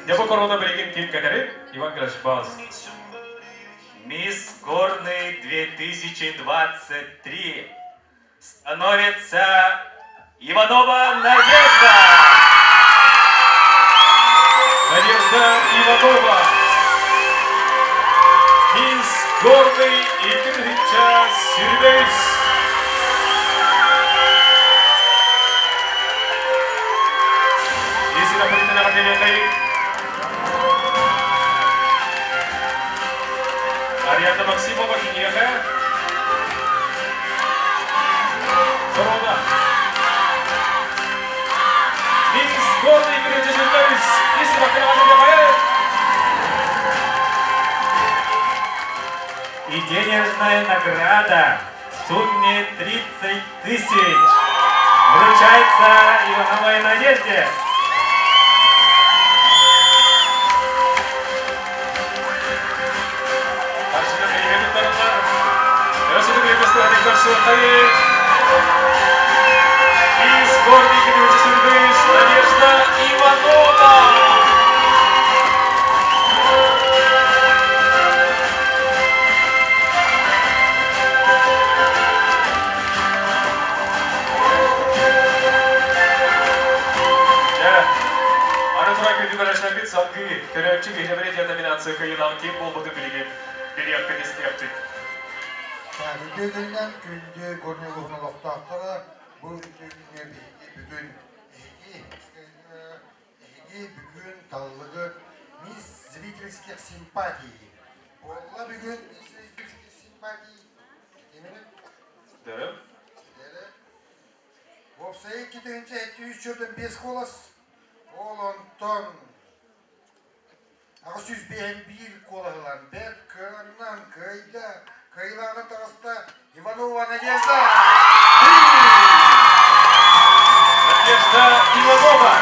Дьэ бу корона билигин ким кэтэрин Иван Грашбас.
Мисс Горный 2023 становится Иванова Надежда!
Надежда Иванова! Мисс Горный 2 сүрбэс! Исина Политина.
Денежная награда в сумме 30 тысяч вручается Ивановой Надежде.
Из города Надежда Иванова. Аны тура күндү көрөчүлэрбит салгыы көрөөччү биһирэбилэ диэн номинация кыайыылаах ким буолбутун билигин билиэхпит истиэхпит.
Үтүө күнүнэн күндү Горнай улууһун олохтоохторо, бу үтүө күҥҥэ биһиги бүгүн эһиги эһиги бүгүн таллыгыт Мисс зрительских симпатий. Буолла бүгүн Мисс зрительских симпатий. Кимини?
Дөрөм.
Уопсайа 2705 голос. Ол онтон 851 куолаһылан бэрт кыаннан кыайда, кыайыылааҕынан таҕыста Иванова Надежда!
Надежда Иванова!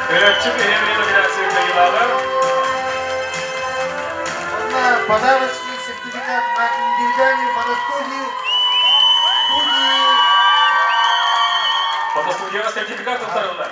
Көрөөччү биһирэбили номинация кыайыылааҕа.
Онно подарочный сертификат на индивидуальную фотостудию студии
Фотостудияҕа сертификат туттарыллар.